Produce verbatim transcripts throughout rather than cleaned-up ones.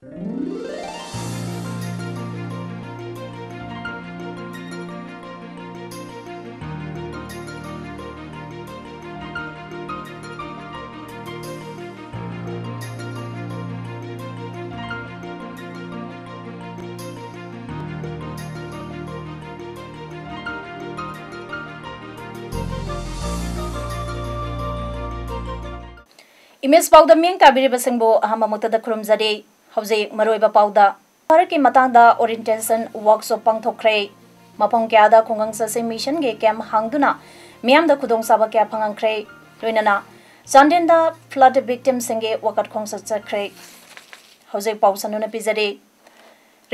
Image ꯄꯥꯎꯗ ꯃꯤꯠꯌꯦꯡ ꯇꯥꯕꯤꯔꯤꯕꯁꯤꯡꯕꯨ ꯑꯍꯥꯟꯕꯃꯛꯇꯗ ꯈꯨꯔꯨꯝꯖꯔꯤ꯫ ꯍꯧꯖꯤꯛ ꯃꯔꯨꯑꯣꯏꯕ ꯄꯥꯎꯗ꯫ ꯚꯥꯔꯠꯀꯤ ꯃꯇꯥꯡꯗ orientation workshop ꯄꯥꯡꯊꯣꯛꯈ꯭ꯔꯦ꯫ ꯃꯐꯝ ꯀꯌꯥꯗ ꯈꯨꯡꯒꯪ ꯆꯠꯁꯤ ꯃꯤꯁꯟꯒꯤ camp ꯍꯥꯡꯗꯨꯅ ꯃꯤꯌꯥꯝꯗ ꯈꯨꯗꯣꯡꯆꯥꯕ ꯀꯌꯥ ꯐꯪꯍꯟꯈ꯭ꯔꯦ꯫ ꯂꯣꯏꯅꯅ ꯆꯥꯟꯗꯦꯜꯗ flood victimꯁꯤꯡꯒꯤ ꯋꯥꯀꯠ ꯈꯣꯡꯆꯠ ꯆꯠꯈ꯭ꯔꯦ꯫ ꯍꯧꯖꯤꯛ ꯄꯥꯎ ꯁꯟꯗꯣꯛꯅ ꯄꯤꯖꯔꯤ꯫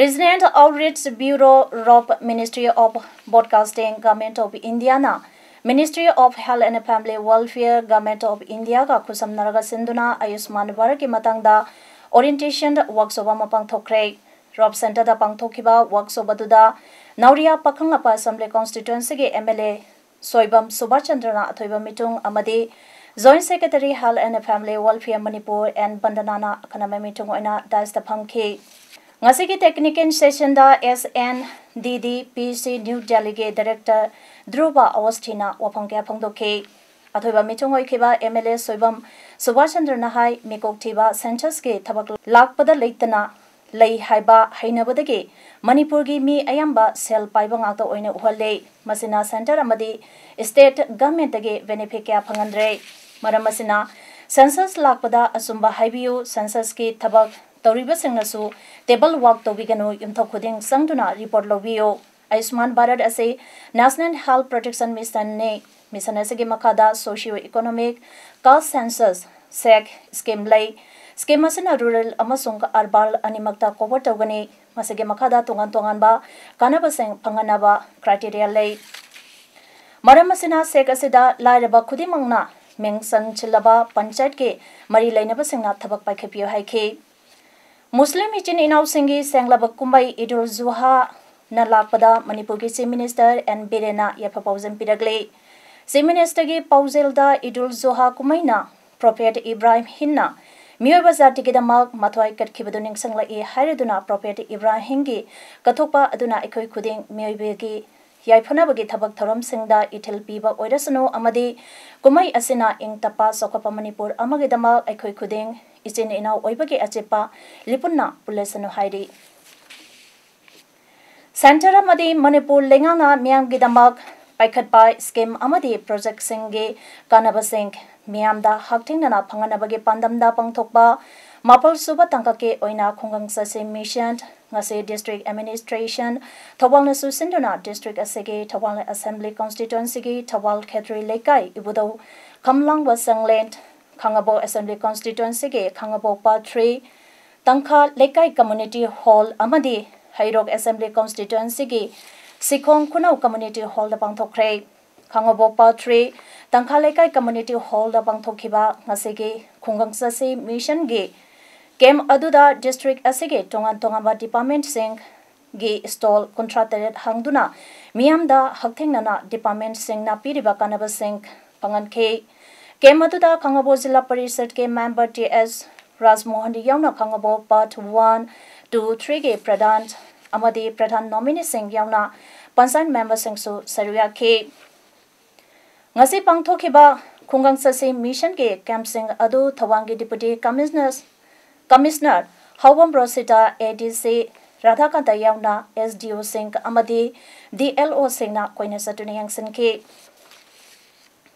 Regional Outreach Bureau, ROB, Ministry of Broadcasting, Government of Indiaꯅ Ministry of Health and Family Welfare, Government of Indiaꯒ ꯈꯨꯠꯁꯝꯅꯔꯒ ꯁꯤꯟꯗꯨꯅ ꯑꯌꯨꯁꯃꯥꯟ ꯚꯥꯔꯠꯀꯤ ꯃꯇꯥꯡꯗ orientation workshop ꯑꯃ ꯄꯥꯡꯊꯣꯛꯈ꯭ꯔꯦ꯫ ROB Centreꯗ ꯄꯥꯡꯊꯣꯛꯈꯤꯕ workshop ꯑꯗꯨꯗ ꯅꯧꯔꯤꯌꯥ ꯄꯥꯈꯪꯂꯥꯛꯄ Assembly Constituencyꯒꯤ MLA ꯁꯣꯏꯕꯝ ꯁꯨꯕꯥꯁ ꯆꯟꯗ꯭ꯔꯅ ꯑꯊꯣꯏꯕ ꯃꯤꯇꯨꯡ ꯑꯃꯗꯤ Joint Secretary Health and Family Welfare Manipur N ꯕꯟꯗꯅꯥꯅ ꯑꯈꯟꯅꯕ ꯃꯤꯇꯨꯡ ꯑꯣꯏꯅ daisꯇ ꯐꯝꯈꯤ꯫ ꯉꯁꯤꯒꯤ technical sessionꯗ SNDDPC New Delhiꯒꯤ Director ꯙ꯭ꯔꯨꯕ ꯑꯋꯁꯊꯤꯅ ꯋꯥꯐꯝ ꯀꯌꯥ ꯐꯣꯡꯗꯣꯛꯈꯤ꯫ ꯑꯊꯣꯏꯕ ꯃꯤꯇꯨꯡ ꯑꯣꯏꯈꯤꯕ MLA ꯁꯣꯏꯕꯝ ꯁꯨꯕꯥꯁ ꯆꯟꯗ꯭ꯔꯅ ꯍꯥꯏ, ꯃꯤꯀꯣꯛ ꯊꯤꯕ censusꯀꯤ ꯊꯕꯛ ꯂꯥꯛꯄꯗ ꯂꯩꯇꯅ ꯂꯩ ꯍꯥꯏꯕ ꯍꯩꯅꯕꯗꯒꯤ ꯃꯅꯤꯄꯨꯔꯒꯤ ꯃꯤ ꯑꯌꯥꯝꯕ ꯁꯦꯜ ꯄꯥꯏꯕ ꯉꯥꯛꯇ ꯑꯣꯏꯅ ꯎꯍꯜꯂꯦ꯫ ꯃꯁꯤꯅ centre ꯑꯃꯗꯤ state governmentꯇꯒꯤ benefit ꯀꯌꯥ ꯐꯪꯍꯟꯗ꯭ꯔꯦ꯫ ꯃꯔꯝ ꯑꯁꯤꯅ census ꯂꯥꯛꯄꯗ ꯑꯆꯨꯝꯕ ꯍꯥꯏꯕꯤꯌꯨ, censusꯀꯤ ꯊꯕꯛ ꯇꯧꯔꯤꯕꯁꯤꯡꯅꯁꯨ table walk ꯇꯧꯕꯤꯒꯅꯨ, ꯌꯨꯝꯊꯣꯡ ꯈꯨꯗꯤꯡ ꯆꯪꯗꯨꯅ report ꯂꯧꯕꯤꯌꯨ꯫ ꯑꯌꯨꯁꯃꯥꯟ ꯚꯥꯔꯠ ꯑꯁꯤ National Health Protection Missionꯅꯤ꯫ Mission ꯑꯁꯤꯒꯤ ꯃꯈꯥꯗ socio economic, caste census, SEC scheme ꯂꯩ꯫ Scheme ꯑꯁꯤꯅ rural ꯑꯃꯁꯨꯡ urban ꯑꯅꯤꯃꯛꯇ cover ꯇꯧꯒꯅꯤ꯫ ꯃꯁꯤꯒꯤ ꯃꯈꯥꯗ ꯇꯣꯉꯥꯟ ꯇꯣꯉꯥꯟꯕ ꯀꯥꯟꯅꯕꯁꯤꯡ ꯐꯪꯍꯟꯅꯕ criteria ꯂꯩ꯫ ꯃꯔꯝ ꯑꯁꯤꯅ SEC ꯑꯁꯤꯗ ꯂꯥꯏꯔꯕ ꯈꯨꯗꯤꯡꯃꯛꯅ ꯃꯤꯡ ꯆꯟꯁꯤꯜꯂꯕ ꯄꯟꯆꯥꯌꯠꯀꯤ ꯃꯔꯤ ꯂꯩꯅꯕꯁꯤꯡꯅ ꯊꯕꯛ ꯄꯥꯏꯈꯠꯄꯤꯌꯨ ꯍꯥꯏꯈꯤ꯫ ꯃꯨꯁꯂꯤꯝ ꯏꯆꯤꯟ ꯏꯅꯥꯎꯁꯤꯡꯒꯤ ꯁꯦꯡꯂꯕ ꯀꯨꯝꯍꯩ ꯏꯗꯨꯜ ꯖꯨꯍꯥꯅ ꯂꯥꯛꯄꯗ ꯃꯅꯤꯄꯨꯔꯒꯤ Chief Minister N ꯕꯤꯔꯦꯟꯅ ꯌꯥꯏꯐ ꯄꯥꯎꯖꯦꯜ ꯄꯤꯔꯛꯂꯤ꯫ Chief Ministerꯒꯤ ꯄꯥꯎꯖꯦꯜꯗ ꯏꯗꯨꯜ ꯖꯨꯍꯥ ꯀꯨꯝꯍꯩꯅ Prophet ꯏꯕ꯭ꯔꯥꯍꯤꯝꯅ ꯃꯤꯑꯣꯏꯕ ꯖꯥꯇꯤꯒꯤꯗꯃꯛ ꯃꯊ꯭ꯋꯥꯏ ꯀꯠꯈꯤꯕꯗꯨ ꯅꯤꯡꯁꯤꯡꯂꯛꯏ ꯍꯥꯏꯔꯗꯨꯅ Prophet Ibrahimꯒꯤ ꯀꯠꯊꯣꯛꯄ ꯑꯗꯨꯅ ꯑꯩꯈꯣꯏ ꯈꯨꯗꯤꯡ ꯃꯤꯑꯣꯏꯕꯒꯤ ꯌꯥꯏꯐꯅꯕꯒꯤ ꯊꯕꯛ ꯊꯧꯔꯝꯁꯤꯡꯗ ꯏꯊꯤꯜ ꯄꯤꯕ ꯑꯣꯏꯔꯁꯅꯨ ꯑꯃꯗꯤ ꯀꯨꯝꯍꯩ ꯑꯁꯤꯅ ꯏꯪ ꯇꯞꯄ ꯆꯥꯎꯈꯠꯄ ꯃꯅꯤꯄꯨꯔ ꯑꯃꯒꯤꯗꯃꯛ ꯑꯩꯈꯣꯏ ꯈꯨꯗꯤꯡ ꯏꯆꯤꯟ ꯏꯅꯥꯎ ꯑꯣꯏꯕꯒꯤ ꯑꯆꯦꯠꯄ ꯂꯤꯄꯨꯟꯅ ꯄꯨꯜꯂꯁꯅꯨ ꯍꯥꯏꯔꯤ꯫ Centre ꯑꯃꯗꯤ ꯃꯅꯤꯄꯨꯔ ꯂꯩꯉꯥꯛꯅ ꯃꯤꯌꯥꯝꯒꯤꯗꯃꯛ ꯄꯥꯏꯈꯠꯄ scheme ꯑꯃꯗꯤ projectꯁꯤꯡꯒꯤ ꯀꯥꯟꯅꯕꯁꯤꯡ ꯃꯤꯌꯥꯝꯗ ꯍꯛꯊꯦꯡꯅꯅ ꯐꯪꯍꯟꯅꯕꯒꯤ ꯄꯥꯟꯗꯝꯗ ꯄꯥꯡꯊꯣꯛꯄ ꯃꯥꯄꯜ ꯁꯨꯕ ꯇꯥꯡꯀꯛꯀꯤ ꯑꯣꯏꯅ ꯈꯨꯡꯒꯪ ꯆꯠꯁꯤ mission ꯉꯁꯤ district administration ꯊꯧꯕꯥꯜꯅꯁꯨ ꯁꯤꯟꯗꯨꯅ district ꯑꯁꯤꯒꯤ ꯊꯧꯕꯥꯜ assembly constituencyꯒꯤ ꯊꯧꯕꯥꯜ ꯈꯦꯇ꯭ꯔꯤ ꯂꯩꯀꯥꯏ ꯏꯕꯨꯙꯧ ꯈꯝꯂꯥꯡꯕ ꯆꯪꯂꯦꯟ, ꯈꯥꯉꯕꯣꯛ assembly constituencyꯒꯤ ꯈꯥꯉꯕꯣꯛ part three ꯇꯪꯈꯥ ꯂꯩꯀꯥꯏ community hall ꯑꯃꯗꯤ ꯍꯩꯔꯣꯛ assembly constituencyꯒꯤ ꯁꯤꯈꯣꯡ ꯈꯨꯅꯧ community hallꯗ ꯄꯥꯡꯊꯣꯛꯈ꯭ꯔꯦ꯫ ꯈꯥꯉꯕꯣꯛ part three ꯇꯪꯈꯥ ꯂꯩꯀꯥꯏ community hallꯗ ꯄꯥꯡꯊꯣꯛꯈꯤꯕ ꯉꯁꯤꯒꯤ ꯈꯨꯡꯒꯪ ꯆꯠꯁꯤ missionꯒꯤ camp ꯑꯗꯨꯗ district ꯑꯁꯤꯒꯤ ꯇꯣꯉꯥꯟ ꯇꯣꯉꯥꯟꯕ departmentꯁꯤꯡꯒꯤ stall ꯀꯨꯟꯊ꯭ꯔꯥ ꯇꯔꯦꯠ ꯍꯥꯡꯗꯨꯅ ꯃꯤꯌꯥꯝꯗ ꯍꯛꯊꯦꯡꯅꯅ departmentꯁꯤꯡꯅ ꯄꯤꯔꯤꯕ ꯀꯥꯟꯅꯕꯁꯤꯡ ꯐꯪꯍꯟꯈꯤ꯫ Camp ꯑꯗꯨꯗ ꯈꯥꯉꯕꯣꯛ ꯖꯤꯂꯥ ꯄꯔꯤꯁꯠꯀꯤ member ꯇꯤ ꯑꯦꯁ ꯔꯥꯖꯃꯣꯍꯟ ꯌꯥꯎꯅ ꯈꯥꯉꯕꯣꯛ part one, two, threeꯒꯤ ꯄ꯭ꯔꯙꯥꯟ ꯑꯃꯗꯤ ꯄ꯭ꯔꯙꯥꯟ ꯅꯣꯃꯤꯅꯤꯁꯤꯡ ꯌꯥꯎꯅ ꯄꯟꯆꯥꯌꯠ memberꯁꯤꯡꯁꯨ ꯁꯔꯨꯛ ꯌꯥꯈꯤ꯫ ꯉꯁꯤ ꯄꯥꯡꯊꯣꯛꯈꯤꯕ ꯈꯨꯡꯒꯪ ꯆꯠꯁꯤ missionꯒꯤ campꯁꯤꯡ ꯑꯗꯨ ꯊꯧꯕꯥꯜꯒꯤ deputy commissioner, commissioner ꯍꯥꯎꯕꯝ ꯔꯣꯁꯤꯇꯥ, ꯑꯦ ꯗꯤ ꯁꯤ ꯔꯥꯙꯥꯀꯥꯟꯇ ꯌꯥꯎꯅ ꯑꯦꯁ ꯗꯤ ꯑꯣꯁꯤꯡ ꯑꯃꯗꯤ ꯗꯤ ꯑꯦꯜ ꯑꯣꯁꯤꯡꯅ ꯀꯣꯏꯅ ꯆꯠꯇꯨꯅ ꯌꯦꯡꯁꯤꯟꯈꯤ꯫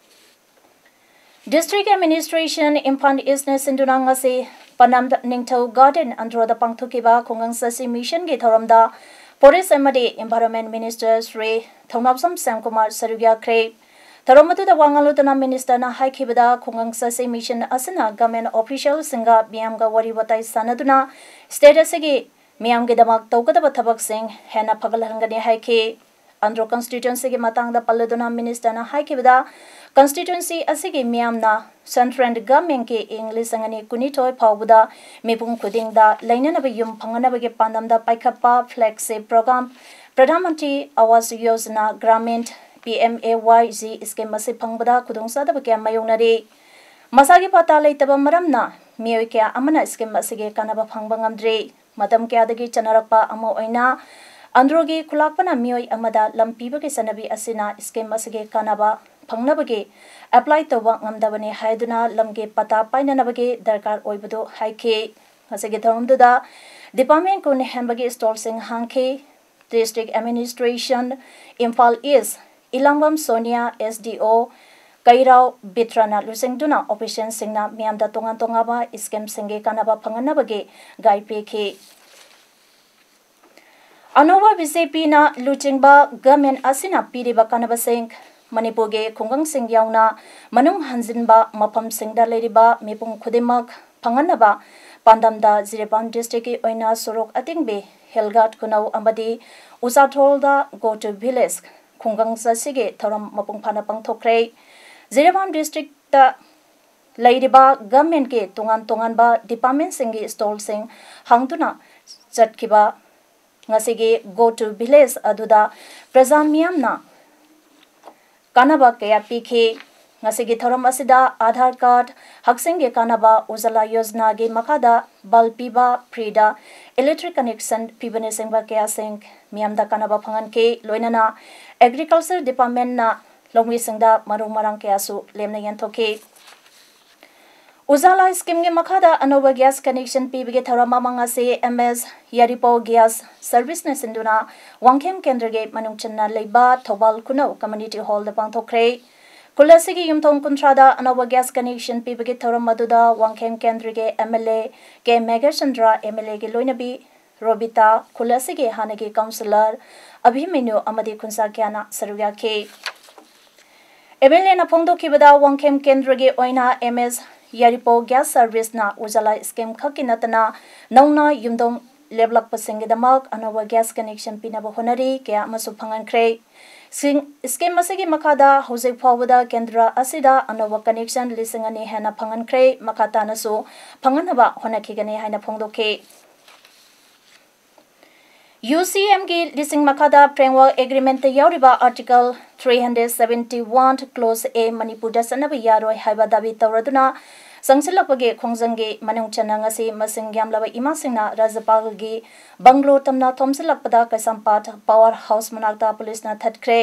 District Administration ꯏꯝꯐꯥꯜ Eastꯅ ꯁꯤꯟꯗꯨꯅ ꯉꯁꯤ ꯄꯅꯝ ꯅꯤꯡꯊꯧ garden ꯑꯟꯗ꯭ꯔꯣꯗ ꯄꯥꯡꯊꯣꯛꯈꯤꯕ ꯈꯨꯡꯒꯪ ꯆꯠꯁꯤ missionꯒꯤ ꯊꯧꯔꯝꯗ forest ꯑꯃꯗꯤ environment minister ꯁ꯭ꯔꯤ ꯊꯧꯅꯥꯎꯖꯝ ꯁ꯭ꯌꯥꯝꯀꯨꯃꯥꯔ ꯁꯔꯨꯛ ꯌꯥꯈ꯭ꯔꯦ꯫ ꯊꯧꯔꯝ ꯑꯗꯨꯗ ꯋꯥ ꯉꯥꯡꯂꯗꯨꯅ ministerꯅ ꯍꯥꯏꯈꯤꯕꯗ ꯈꯨꯡꯒꯪ ꯆꯠꯁꯤ mission ꯑꯁꯤꯅ government officialꯁꯤꯡꯒ ꯃꯤꯌꯥꯝꯒ ꯋꯥꯔꯤ ꯋꯥꯇꯥꯏ ꯁꯥꯟꯅꯗꯨꯅ state ꯑꯁꯤꯒꯤ ꯃꯤꯌꯥꯝꯒꯤꯗꯃꯛ ꯇꯧꯒꯗꯕ ꯊꯕꯛꯁꯤꯡ ꯍꯦꯟꯅ ꯐꯒꯠꯍꯟꯒꯅꯤ ꯍꯥꯏꯈꯤ꯫ ꯑꯟꯗ꯭ꯔꯣ constituencyꯒꯤ ꯃꯇꯥꯡꯗ ꯄꯜꯂꯗꯨꯅ ministerꯅ ꯍꯥꯏꯈꯤꯕꯗ constituency ꯑꯁꯤꯒꯤ ꯃꯤꯌꯥꯝꯅ central governmentꯀꯤ ꯏꯪ ꯂꯤꯁꯤꯡ ꯑꯅꯤ ꯀꯨꯟꯅꯤꯊꯣꯏ ꯐꯥꯎꯕꯗ ꯃꯤꯄꯨꯝ ꯈꯨꯗꯤꯡꯗ ꯂꯩꯅꯅꯕ ꯌꯨꯝ ꯐꯪꯅꯕꯒꯤ ꯄꯥꯟꯗꯝꯗ ꯄꯥꯏꯈꯠꯄ flagship program Pradhan Mantri Awas Yojana Gramin P M A Y G scheme ꯑꯁꯤ ꯐꯪꯕꯗ ꯈꯨꯗꯣꯡꯆꯥꯗꯕ ꯀꯌꯥ ꯃꯥꯌꯣꯛꯅꯔꯤ꯫ ꯃꯁꯥꯒꯤ ꯄꯇꯥ ꯂꯩꯇꯕ ꯃꯔꯝꯅ ꯃꯤꯑꯣꯏ ꯀꯌꯥ ꯑꯃꯅ scheme ꯑꯁꯤꯒꯤ ꯀꯥꯟꯅꯕ ꯐꯪꯕ ꯉꯝꯗ꯭ꯔꯤ꯫ ꯃꯇꯝ ꯀꯌꯥꯗꯒꯤ ꯆꯠꯅꯔꯛꯄ ꯑꯃ ꯑꯣꯏꯅ ꯑꯟꯗ꯭ꯔꯣꯒꯤ ꯈꯨꯂꯥꯛꯄꯅ ꯃꯤꯑꯣꯏ ꯑꯃꯗ ꯂꯝ ꯄꯤꯕꯒꯤ ꯆꯠꯅꯕꯤ ꯑꯁꯤꯅ scheme ꯑꯁꯤꯒꯤ ꯀꯥꯟꯅꯕ ꯐꯪꯅꯕꯒꯤ apply ꯇꯧꯕ ꯉꯝꯗꯕꯅꯤ ꯍꯥꯏꯗꯨꯅ ꯂꯝꯒꯤ ꯄꯇꯥ ꯄꯥꯏꯅꯅꯕꯒꯤ ꯗꯔꯀꯥꯔ ꯑꯣꯏꯕꯗꯨ ꯍꯥꯏꯈꯤ꯫ ꯉꯁꯤꯒꯤ ꯊꯧꯔꯝꯗꯨꯗ department ꯀꯨꯟ ꯍꯦꯟꯕꯒꯤ stallꯁꯤꯡ ꯍꯥꯡꯈꯤ꯫ District Administration, Imphal East, ꯏꯂꯥꯡꯕꯝ Sonia, S D O, ꯀꯩꯔꯥꯎ ꯕꯤꯇ꯭ꯔꯅ ꯂꯨꯆꯤꯡꯗꯨꯅ officialꯁꯤꯡꯅ ꯃꯤꯌꯥꯝꯗ ꯇꯣꯉꯥꯟ ꯇꯣꯉꯥꯟꯕ schemeꯁꯤꯡꯒꯤ ꯀꯥꯟꯅꯕ ꯐꯪꯍꯟꯅꯕꯒꯤ ꯒꯥꯏ ꯄꯤꯈꯤ꯫ ꯑꯅꯧꯕ BJPꯅ ꯂꯨꯆꯤꯡꯕ government ꯑꯁꯤꯅ ꯄꯤꯔꯤꯕ ꯀꯥꯟꯅꯕꯁꯤꯡ꯫ ꯃꯅꯤꯄꯨꯔꯒꯤ ꯈꯨꯡꯒꯪꯁꯤꯡ ꯌꯥꯎꯅ ꯃꯅꯨꯡ ꯍꯟꯖꯤꯟꯕ ꯃꯐꯝꯁꯤꯡꯗ ꯂꯩꯔꯤꯕ ꯃꯤꯄꯨꯝ ꯈꯨꯗꯤꯡꯃꯛ ꯐꯪꯍꯟꯅꯕ ꯄꯥꯟꯗꯝꯗ ꯖꯤꯔꯤꯕꯥꯝ districtꯀꯤ ꯑꯣꯏꯅ ꯁꯣꯔꯣꯛ ꯑꯇꯤꯡꯕꯤ, ꯍꯦꯜꯒꯥꯠ ꯈꯨꯅꯧ ꯑꯃꯗꯤ ꯎꯆꯥꯊꯣꯜꯗ Go to Village ꯈꯨꯡꯒꯪ ꯆꯠꯁꯤꯒꯤ ꯊꯧꯔꯝ ꯃꯄꯨꯡ ꯐꯥꯅ ꯄꯥꯡꯊꯣꯛꯈ꯭ꯔꯦ꯫ ꯖꯤꯔꯤꯕꯥꯝ districtꯇ ꯂꯩꯔꯤꯕ governmentꯀꯤ ꯇꯣꯉꯥꯟ ꯇꯣꯉꯥꯟꯕ departmentꯁꯤꯡꯒꯤ stallꯁꯤꯡ ꯍꯥꯡꯗꯨꯅ ꯆꯠꯈꯤꯕ ꯉꯁꯤꯒꯤ Go to Village ꯑꯗꯨꯗ ꯄ꯭ꯔꯖꯥ ꯃꯤꯌꯥꯝꯅ ꯀꯥꯟꯅꯕ ꯀꯌꯥ ꯄꯤꯈꯤ꯫ ꯉꯁꯤꯒꯤ ꯊꯧꯔꯝ ꯑꯁꯤꯗ Aadhaar card, ꯍꯛꯁꯦꯜꯒꯤ ꯀꯥꯟꯅꯕ, Ujjwala Yojanaꯒꯤ ꯃꯈꯥꯗ bulb ꯄꯤꯕ, freeꯗ electric connection ꯄꯤꯕꯅꯆꯤꯡꯕ ꯀꯌꯥꯁꯤꯡ ꯃꯤꯌꯥꯝꯗ ꯀꯥꯟꯅꯕ ꯐꯪꯍꯟꯈꯤ꯫ ꯂꯣꯏꯅꯅ Agriculture Departmentꯅ ꯂꯧꯃꯤꯁꯤꯡꯗ ꯃꯔꯨ ꯃꯔꯥꯡ ꯀꯌꯥꯁꯨ ꯂꯦꯝꯅ ꯌꯦꯟꯊꯣꯛꯈꯤ꯫ Ujjwala schemeꯒꯤ ꯃꯈꯥꯗ ꯑꯅꯧꯕ gas connection ꯄꯤꯕꯒꯤ ꯊꯧꯔꯝ ꯑꯃ ꯉꯁꯤ M S ꯌꯥꯏꯔꯤꯄꯣꯛ Gas Serviceꯅ ꯁꯤꯟꯗꯨꯅ ꯋꯥꯡꯈꯦꯝ ꯀꯦꯟꯗ꯭ꯔꯒꯤ ꯃꯅꯨꯡ ꯆꯟꯅ ꯂꯩꯕ ꯊꯧꯕꯥꯜ ꯈꯨꯅꯧ Community Hallꯗ ꯄꯥꯡꯊꯣꯛꯈ꯭ꯔꯦ꯫ ꯈꯨꯜ ꯑꯁꯤꯒꯤ ꯌꯨꯝꯊꯣꯡ ꯀꯨꯟꯊ꯭ꯔꯥꯗ ꯑꯅꯧꯕ gas connection ꯄꯤꯕꯒꯤ ꯊꯧꯔꯝ ꯑꯗꯨꯗ ꯋꯥꯡꯈꯦꯝ ꯀꯦꯟꯗ꯭ꯔꯒꯤ M L A K Meghachandra, M L Aꯒꯤ ꯂꯣꯏꯅꯕꯤ ꯔꯣꯕꯤꯇꯥ, ꯈꯨꯜ ꯑꯁꯤꯒꯤ ꯍꯥꯟꯅꯒꯤ councillor ꯑꯚꯤꯃꯟꯌꯨ ꯑꯃꯗꯤ ꯈꯨꯟꯁꯥ ꯀꯌꯥꯅ ꯁꯔꯨꯛ ꯌꯥꯈꯤ꯫ M L Aꯅ ꯐꯣꯡꯗꯣꯛꯈꯤꯕꯗ, ꯋꯥꯡꯈꯦꯝ ꯀꯦꯟꯗ꯭ꯔꯒꯤ ꯑꯣꯏꯅ M S ꯌꯥꯏꯔꯤꯄꯣꯛ Gas Serviceꯅ Ujjwala scheme ꯈꯛꯀꯤ ꯅꯠꯇꯅ ꯅꯧꯅ ꯌꯨꯝꯊꯣꯡ ꯂꯦꯞꯂꯛꯄꯁꯤꯡꯒꯤꯗꯃꯛ ꯑꯅꯧꯕ gas connection ꯄꯤꯅꯕ ꯍꯣꯠꯅꯔꯤ, ꯀꯌꯥ ꯑꯃꯁꯨ ꯐꯪꯍꯟꯈ꯭ꯔꯦ꯫ ꯁꯤꯡ-, scheme ꯑꯁꯤꯒꯤ ꯃꯈꯥꯗ ꯍꯧꯖꯤꯛ ꯐꯥꯎꯕꯗ ꯀꯦꯟꯗ꯭ꯔ ꯑꯁꯤꯗ ꯑꯅꯧꯕ connection ꯂꯤꯁꯤꯡ ꯑꯅꯤ ꯍꯦꯟꯅ ꯐꯪꯍꯟꯈ꯭ꯔꯦ, ꯃꯈꯥ ꯇꯥꯅꯁꯨ ꯐꯪꯍꯟꯅꯕ ꯍꯣꯠꯅꯈꯤꯒꯅꯤ ꯍꯥꯏꯅ ꯐꯣꯡꯗꯣꯛꯈꯤ꯫ UCMꯒꯤ ꯂꯤꯁꯤꯡ ꯃꯈꯥꯗ framework agreementꯇ ꯌꯥꯎꯔꯤꯕ Article three hundred seventy one Clause A ꯃꯅꯤꯄꯨꯔꯗ ꯆꯠꯅꯕ ꯌꯥꯔꯣꯏ ꯍꯥꯏꯕ ꯗꯥꯕꯤ ꯇꯧꯔꯗꯨꯅ ꯆꯪꯁꯤꯜꯂꯛꯄꯒꯤ ꯈꯣꯡꯖꯪꯒꯤ ꯃꯅꯨꯡ ꯆꯟꯅ ꯉꯁꯤ ꯃꯁꯤꯡ ꯌꯥꯝꯂꯕ ꯏꯃꯥꯁꯤꯡꯅ ꯔꯥꯖ꯭ꯌꯄꯥꯜꯒꯤ ꯕꯪꯒ꯭ꯂꯣ ꯇꯝꯅ ꯊꯣꯝꯖꯤꯜꯂꯛꯄꯗ ꯀꯩꯁꯥꯝꯄꯥꯠ ꯄꯥꯋꯔ ꯍꯥꯎꯁ ꯃꯅꯥꯛꯇ ꯄꯨꯂꯤꯁꯅ ꯊꯠꯈ꯭ꯔꯦ꯫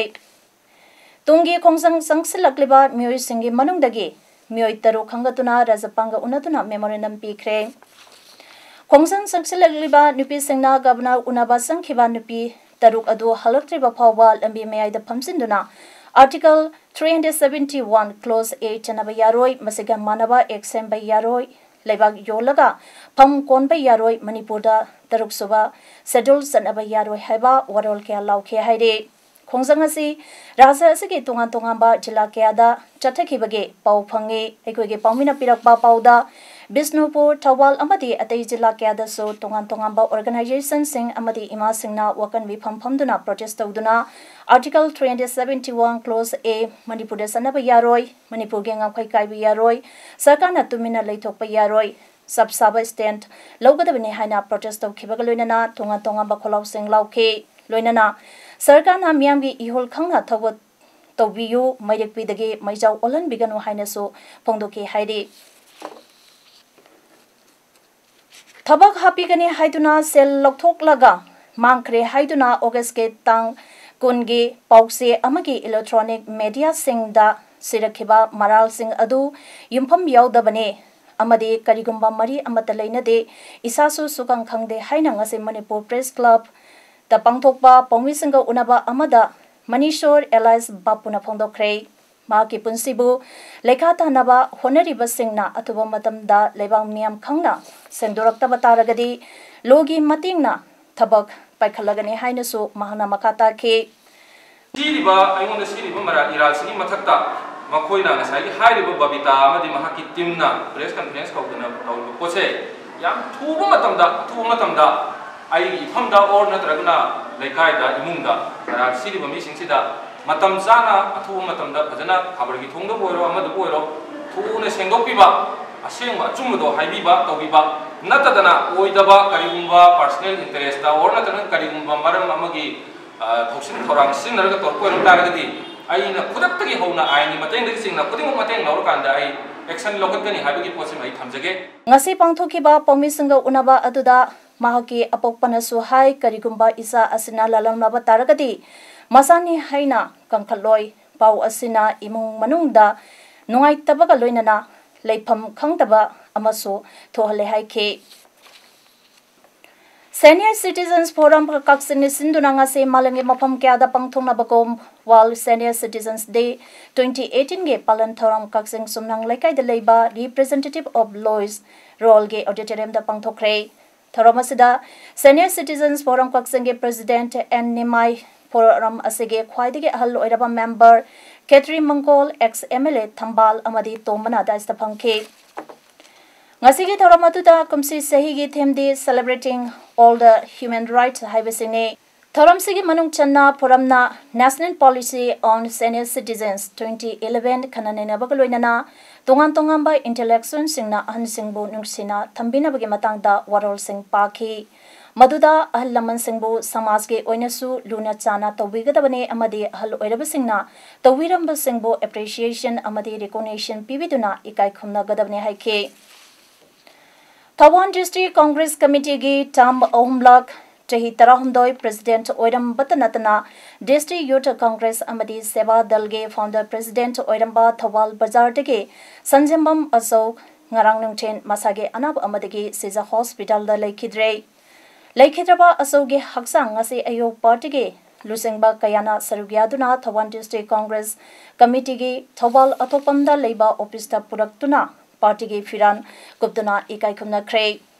ꯇꯨꯡꯒꯤ ꯈꯣꯡꯖꯪ ꯆꯪꯁꯤꯜꯂꯛꯂꯤꯕ ꯃꯤꯑꯣꯏꯁꯤꯡꯒꯤ ꯃꯅꯨꯡꯗꯒꯤ ꯃꯤꯑꯣꯏ ꯇꯔꯨꯛ ꯈꯟꯒꯠꯇꯨꯅ ꯔꯥꯖ꯭ꯌꯄꯥꯜꯒ ꯎꯅꯗꯨꯅ ꯃꯦꯃꯣꯔꯦꯟꯗꯝ ꯄꯤꯈ꯭ꯔꯦ꯫ ꯈꯣꯡꯖꯪ ꯆꯪꯁꯤꯜꯂꯛꯂꯤꯕ ꯅꯨꯄꯤꯁꯤꯡꯅ ꯒꯕꯔꯅꯔ ꯎꯅꯕ ꯆꯪꯈꯤꯕ ꯅꯨꯄꯤ ꯇꯔꯨꯛ ꯑꯗꯨ ꯍꯜꯂꯛꯇ꯭ꯔꯤꯕ ꯐꯥꯎꯕ ꯂꯝꯕꯤ ꯃꯌꯥꯏꯗ ꯐꯝꯖꯤꯟꯗꯨꯅ Article three hundred seventy one Clause A ꯆꯠꯅꯕ ꯌꯥꯔꯣꯏ, ꯃꯁꯤꯒ ꯃꯥꯟꯅꯕ act ꯁꯦꯝꯕ ꯌꯥꯔꯣꯏ, ꯂꯩꯕꯥꯛ ꯌꯣꯜꯂꯒ ꯐꯝ ꯀꯣꯟꯕ ꯌꯥꯔꯣꯏ, ꯃꯅꯤꯄꯨꯔꯗ ꯇꯔꯨꯛ ꯁꯨꯕ schedule ꯆꯠꯅꯕ ꯌꯥꯔꯣꯏ ꯍꯥꯏꯕ ꯋꯥꯔꯣꯜ ꯀꯌꯥ ꯂꯥꯎꯈꯤ ꯍꯥꯏꯔꯤ꯫ ꯈꯣꯡꯖꯪ ꯑꯁꯤ ꯔꯥꯖ꯭ꯌ ꯑꯁꯤꯒꯤ ꯇꯣꯉꯥꯟ ꯇꯣꯉꯥꯟꯕ ꯖꯤꯂꯥ ꯀꯌꯥꯗ ꯆꯠꯊꯈꯤꯕꯒꯤ ꯄꯥꯎ ꯐꯪꯉꯤ꯫ ꯑꯩꯈꯣꯏꯒꯤ ꯄꯥꯎꯃꯤꯅ ꯄꯤꯔꯛꯄ ꯄꯥꯎꯗ ꯕꯤꯁꯅꯨꯄꯨꯔ, ꯊꯧꯕꯥꯜ ꯑꯃꯗꯤ ꯑꯇꯩ ꯖꯤꯂꯥ ꯀꯌꯥꯗꯁꯨ ꯇꯣꯉꯥꯟ ꯇꯣꯉꯥꯟꯕ organizationꯁꯤꯡ ꯑꯃꯗꯤ ꯏꯃꯥꯁꯤꯡꯅ ꯋꯥꯀꯟ ꯃꯤꯐꯝ ꯐꯝꯗꯨꯅ protest ꯇꯧꯗꯨꯅ Article three hundred seventy one Clause A ꯃꯅꯤꯄꯨꯔꯗ ꯆꯠꯅꯕ ꯌꯥꯔꯣꯏ, ꯃꯅꯤꯄꯨꯔꯒꯤ ꯉꯝꯈꯩ ꯀꯥꯏꯕ ꯌꯥꯔꯣꯏ, ꯁꯔꯀꯥꯔꯅ ꯇꯨꯃꯤꯟꯅ ꯂꯩꯊꯣꯛꯄ ꯌꯥꯔꯣꯏ, ꯆꯞ ꯆꯥꯕ stand ꯂꯧꯒꯗꯕꯅꯤ ꯍꯥꯏꯅ protest ꯇꯧꯈꯤꯕꯒ ꯂꯣꯏꯅꯅ ꯇꯣꯉꯥꯟ ꯇꯣꯉꯥꯟꯕ ꯈꯣꯜꯂꯥꯎꯁꯤꯡ ꯂꯥꯎꯈꯤ꯫ ꯂꯣꯏꯅꯅ ꯁꯔꯀꯥꯔꯅ ꯃꯤꯌꯥꯝꯒꯤ ꯏꯍꯨꯜ ꯈꯪꯅ ꯊꯕꯛ ꯇꯧꯕꯤꯌꯨ, ꯃꯩꯔꯦꯛꯄꯤꯗꯒꯤ ꯃꯩꯖꯥꯎ ꯑꯣꯜꯍꯟꯕꯤꯒꯅꯨ ꯍꯥꯏꯅꯁꯨ ꯐꯣꯡꯗꯣꯛꯈꯤ ꯍꯥꯏꯔꯤ꯫ ꯊꯕꯛ ꯍꯥꯞꯄꯤꯒꯅꯤ ꯍꯥꯏꯗꯨꯅ ꯁꯦꯜ ꯂꯧꯊꯣꯛꯂꯒ ꯃꯥꯡꯈ꯭ꯔꯦ ꯍꯥꯏꯗꯨꯅ Augustꯀꯤ ꯇꯥꯡ ꯀꯨꯟꯒꯤ ꯄꯥꯎꯆꯦ ꯑꯃꯒꯤ electronic mediaꯁꯤꯡꯗ ꯁꯤꯔꯛꯈꯤꯕ ꯃꯔꯥꯜꯁꯤꯡ ꯑꯗꯨ ꯌꯨꯝꯐꯝ ꯌꯥꯎꯗꯕꯅꯤ ꯑꯃꯗꯤ ꯀꯔꯤꯒꯨꯝꯕ ꯃꯔꯤ ꯑꯃꯠꯇ ꯂꯩꯅꯗꯦ, ꯏꯁꯥꯁꯨ ꯁꯨꯈꯪ ꯈꯪꯗꯦ ꯍꯥꯏꯅ ꯉꯁꯤ ꯃꯅꯤꯄꯨꯔ Press Clubꯇ ꯄꯥꯡꯊꯣꯛꯄ ꯄꯥꯎꯃꯤꯁꯤꯡꯒ ꯎꯅꯕ ꯑꯃꯗ ꯃꯅꯤꯁꯣꯔ alias ꯕꯥꯄꯨꯅ ꯐꯣꯡꯗꯣꯛꯈ꯭ꯔꯦ꯫ ꯃꯍꯥꯛꯀꯤ ꯄꯨꯟꯁꯤꯕꯨ ꯂꯩꯈꯥ ꯇꯥꯅꯕ ꯍꯣꯠꯅꯔꯤꯕꯁꯤꯡꯅ ꯑꯊꯨꯕ ꯃꯇꯝꯗ ꯂꯩꯕꯥꯛ ꯃꯤꯌꯥꯝ ꯈꯪꯅ ꯁꯦꯡꯗꯣꯔꯛꯇꯕ ꯇꯥꯔꯒꯗꯤ lawꯒꯤ ꯃꯇꯦꯡꯅ ꯊꯕꯛ ꯄꯥꯏꯈꯠꯂꯒꯅꯤ ꯍꯥꯏꯅꯁꯨ ꯃꯍꯥꯛꯅ ꯃꯈꯥ ꯇꯥꯈꯤ꯫ ꯁꯤꯔꯤꯕ, ꯑꯩꯉꯣꯟꯗ ꯁꯤꯔꯤꯕ ꯃꯔꯥꯜ ꯏꯔꯥꯜꯁꯤꯒꯤ ꯃꯊꯛꯇ ꯃꯈꯣꯏꯅ ꯉꯁꯥꯏꯒꯤ ꯍꯥꯏꯔꯤꯕ ꯕꯕꯤꯇꯥ ꯑꯃꯗꯤ ꯃꯍꯥꯛꯀꯤ teamꯅ press conference ꯀꯧꯗꯅ ꯇꯧꯔꯤꯕ ꯄꯣꯠꯁꯦ ꯌꯥꯝ ꯊꯨꯕ ꯃꯇꯝꯗ, ꯑꯊꯨꯕ ꯃꯇꯝꯗ ꯑꯩꯒꯤ ꯏꯐꯝꯗ or ꯅꯠꯇ꯭ꯔꯒꯅ ꯂꯩꯀꯥꯏꯗ, ꯏꯃꯨꯡꯗ ꯃꯔꯥꯜ ꯁꯤꯔꯤꯕ ꯃꯤꯁꯤꯡꯁꯤꯗ ꯃꯇꯝ ꯆꯥꯅ, ꯑꯊꯨꯕ ꯃꯇꯝꯗ ꯐꯖꯅ ꯈꯕꯔꯒꯤ ꯊꯣꯡꯗꯕꯨ ꯑꯣꯏꯔꯣ, ꯑꯃꯗꯕꯨ ꯑꯣꯏꯔꯣ, ꯊꯨꯅ ꯁꯦꯡꯗꯣꯛꯄꯤꯕ, ꯑꯁꯦꯡꯕ ꯑꯆꯨꯝꯕꯗꯣ ꯍꯥꯏꯕꯤꯕ, ꯇꯧꯕꯤꯕ, ꯅꯠꯇꯗꯅ ꯑꯣꯏꯗꯕ ꯀꯔꯤꯒꯨꯝꯕ personal interestꯇ or ꯅꯠꯇ꯭ꯔꯒꯅ ꯀꯔꯤꯒꯨꯝꯕ ꯃꯔꯝ ꯑꯃꯒꯤ, ꯑ, ꯊꯧꯁꯤꯟ ꯊꯧꯔꯥꯡ ꯁꯤꯖꯤꯟꯅꯔꯒ ꯇꯧꯔꯛꯄ ꯑꯣꯏꯔꯝ ꯇꯥꯔꯒꯗꯤ, ꯑꯩꯅ ꯈꯨꯗꯛꯇꯒꯤ ꯍꯧꯅ ꯑꯥꯏꯟꯒꯤ ꯃꯇꯦꯡꯗꯒꯤ ꯆꯤꯡꯅ ꯈꯨꯗꯤꯡꯃꯛ ꯃꯇꯦꯡ ꯂꯧꯔꯀꯥꯟꯗ ꯑꯩ ꯑꯦꯛꯁꯟ ꯂꯧꯈꯠꯀꯅꯤ ꯍꯥꯏꯕꯒꯤ ꯄꯣꯠꯁꯤꯃ ꯑꯩ ꯊꯝꯖꯒꯦ꯫ ꯉꯁꯤ ꯄꯥꯡꯊꯣꯛꯈꯤꯕ ꯄꯥꯎꯃꯤꯁꯤꯡꯒ ꯎꯅꯕ ꯑꯗꯨꯗ ꯃꯍꯥꯛꯀꯤ ꯑꯄꯣꯛꯄꯅꯁꯨ ꯍꯥꯏ, ꯀꯔꯤꯒꯨꯝꯕ ꯏꯆꯥ ꯑꯁꯤꯅ ꯂꯥꯜꯂꯝꯂꯕ ꯇꯥꯔꯒꯗꯤ ꯃꯆꯥꯅꯤ ꯍꯥꯏꯅ ꯀꯟꯈꯠꯂꯣꯏ꯫ ꯄꯥꯎ ꯑꯁꯤꯅ ꯏꯃꯨꯡ ꯃꯅꯨꯡꯗ ꯅꯨꯡꯉꯥꯏꯇꯕꯒ ꯂꯣꯏꯅꯅ ꯂꯩꯐꯝ ꯈꯪꯗꯕ ꯑꯃꯁꯨ ꯊꯣꯛꯍꯜꯂꯦ ꯍꯥꯏꯈꯤ꯫ Senior Citizens Forum ꯀꯛꯆꯤꯡꯅ ꯁꯤꯟꯗꯨꯅ ꯉꯁꯤ ꯃꯥꯂꯦꯝꯒꯤ ꯃꯐꯝ ꯀꯌꯥꯗ ꯄꯥꯡꯊꯣꯛꯅꯕꯒꯨꯝ World Senior Citizens Day twenty eighteen ꯒꯤ ꯄꯥꯂꯟ ꯊꯧꯔꯝ ꯀꯛꯆꯤꯡ ꯆꯨꯝꯅꯥꯡ ꯂꯩꯀꯥꯏꯗ ꯂꯩꯕ Representative of Lois Roll ꯒꯤ auditorium ꯗ ꯄꯥꯡꯊꯣꯛꯈ꯭ꯔꯦ꯫ ꯊꯧꯔꯝ ꯑꯁꯤꯗ Senior Citizens Forum ꯀꯛꯆꯤꯡꯒꯤ President ꯑꯦꯟ ꯅꯤꯃꯥꯏ, forum ꯑꯁꯤꯒꯤ ꯈ꯭ꯋꯥꯏꯗꯒꯤ ꯑꯍꯜ ꯑꯣꯏꯔꯕ member ꯈꯦꯇ꯭ꯔꯤ ꯃꯪꯒꯣꯜ, ex M L A ꯊꯝꯕꯥꯜ ꯑꯃꯗꯤ ꯇꯣꯝꯕꯅ dais ꯇ ꯐꯝꯈꯤ꯫ ꯉꯁꯤꯒꯤ ꯊꯧꯔꯝ ꯑꯗꯨꯗ ꯀꯨꯝꯁꯤ ꯆꯍꯤꯒꯤ theme D Celebrating All the Human Rights ꯍꯥꯏꯕꯁꯤꯅꯤ꯫ ꯊꯧꯔꯝꯁꯤꯒꯤ ꯃꯅꯨꯡ ꯆꯟꯅ forum ꯅ National Policy on Senior Citizens twenty eleven ꯈꯟꯅ ꯅꯩꯅꯕꯒ ꯂꯣꯏꯅꯅ ꯇꯣꯉꯥꯟ ꯇꯣꯉꯥꯟꯕ intellectual ꯁꯤꯡꯅ ꯑꯍꯟꯁꯤꯡꯕꯨ ꯅꯨꯡꯁꯤꯅ ꯊꯝꯕꯤꯅꯕꯒꯤ ꯃꯇꯥꯡꯗ ꯋꯥꯔꯣꯜꯁꯤꯡ ꯄꯥꯈꯤ꯫ ꯃꯗꯨꯗ ꯑꯍꯜ ꯂꯃꯟꯁꯤꯡꯕꯨ ꯁꯃꯥꯖꯒꯤ ꯑꯣꯏꯅꯁꯨ ꯂꯨꯅ ꯆꯥꯅ ꯇꯧꯕꯤꯒꯗꯕꯅꯤ ꯑꯃꯗꯤ ꯑꯍꯜ ꯑꯣꯏꯔꯕꯁꯤꯡꯅ ꯇꯧꯕꯤꯔꯝꯕꯁꯤꯡꯕꯨ appreciation ꯑꯃꯗꯤ recognition ꯄꯤꯕꯤꯗꯨꯅ ꯏꯀꯥꯏ ꯈꯨꯝꯅꯒꯗꯕꯅꯤ ꯍꯥꯏꯈꯤ꯫ ꯊꯧꯕꯥꯜ District Congress Committee ꯒꯤ term ꯑꯍꯨꯝꯂꯛ ꯆꯍꯤ ꯇꯔꯥꯍꯨꯝꯗꯣꯏ President ꯑꯣꯏꯔꯝꯕꯇ ꯅꯠꯇꯅ District Youth Congress ꯑꯃꯗꯤ ꯁꯦꯕꯥ ꯗꯜꯒꯤ Founder President ꯑꯣꯏꯔꯝꯕ ꯊꯧꯕꯥꯜ ꯕꯖꯥꯔꯗꯒꯤ ꯁꯟꯖꯦꯝꯕꯝ ꯑꯆꯧ ꯉꯔꯥꯡ ꯅꯨꯡꯊꯤꯜ ꯃꯁꯥꯒꯤ ꯑꯅꯥꯕ ꯑꯃꯗꯒꯤ ꯁꯤꯖ hospital ꯗ ꯂꯩꯈꯤꯗ꯭ꯔꯦ꯫ ꯂꯩꯈꯤꯗ꯭ꯔꯕ ꯑꯆꯧꯒꯤ ꯍꯛꯆꯥꯡ ꯉꯁꯤ ꯑꯌꯨꯛ party ꯒꯤ ꯂꯨꯆꯤꯡꯕ ꯀꯌꯥꯅ ꯁꯔꯨꯛ ꯌꯥꯗꯨꯅ ꯊꯧꯕꯥꯜ District Congress Committee ꯒꯤ ꯊꯧꯕꯥꯜ ꯑꯊꯣꯛꯄꯝꯗ ꯂꯩꯕ office ꯇ ꯄꯨꯔꯛꯇꯨꯅ party ꯒꯤ ꯐꯤꯔꯥꯟ ꯀꯨꯞꯇꯨꯅ ꯏꯀꯥꯏ ꯈꯨꯝꯅꯈ꯭ꯔꯦ꯫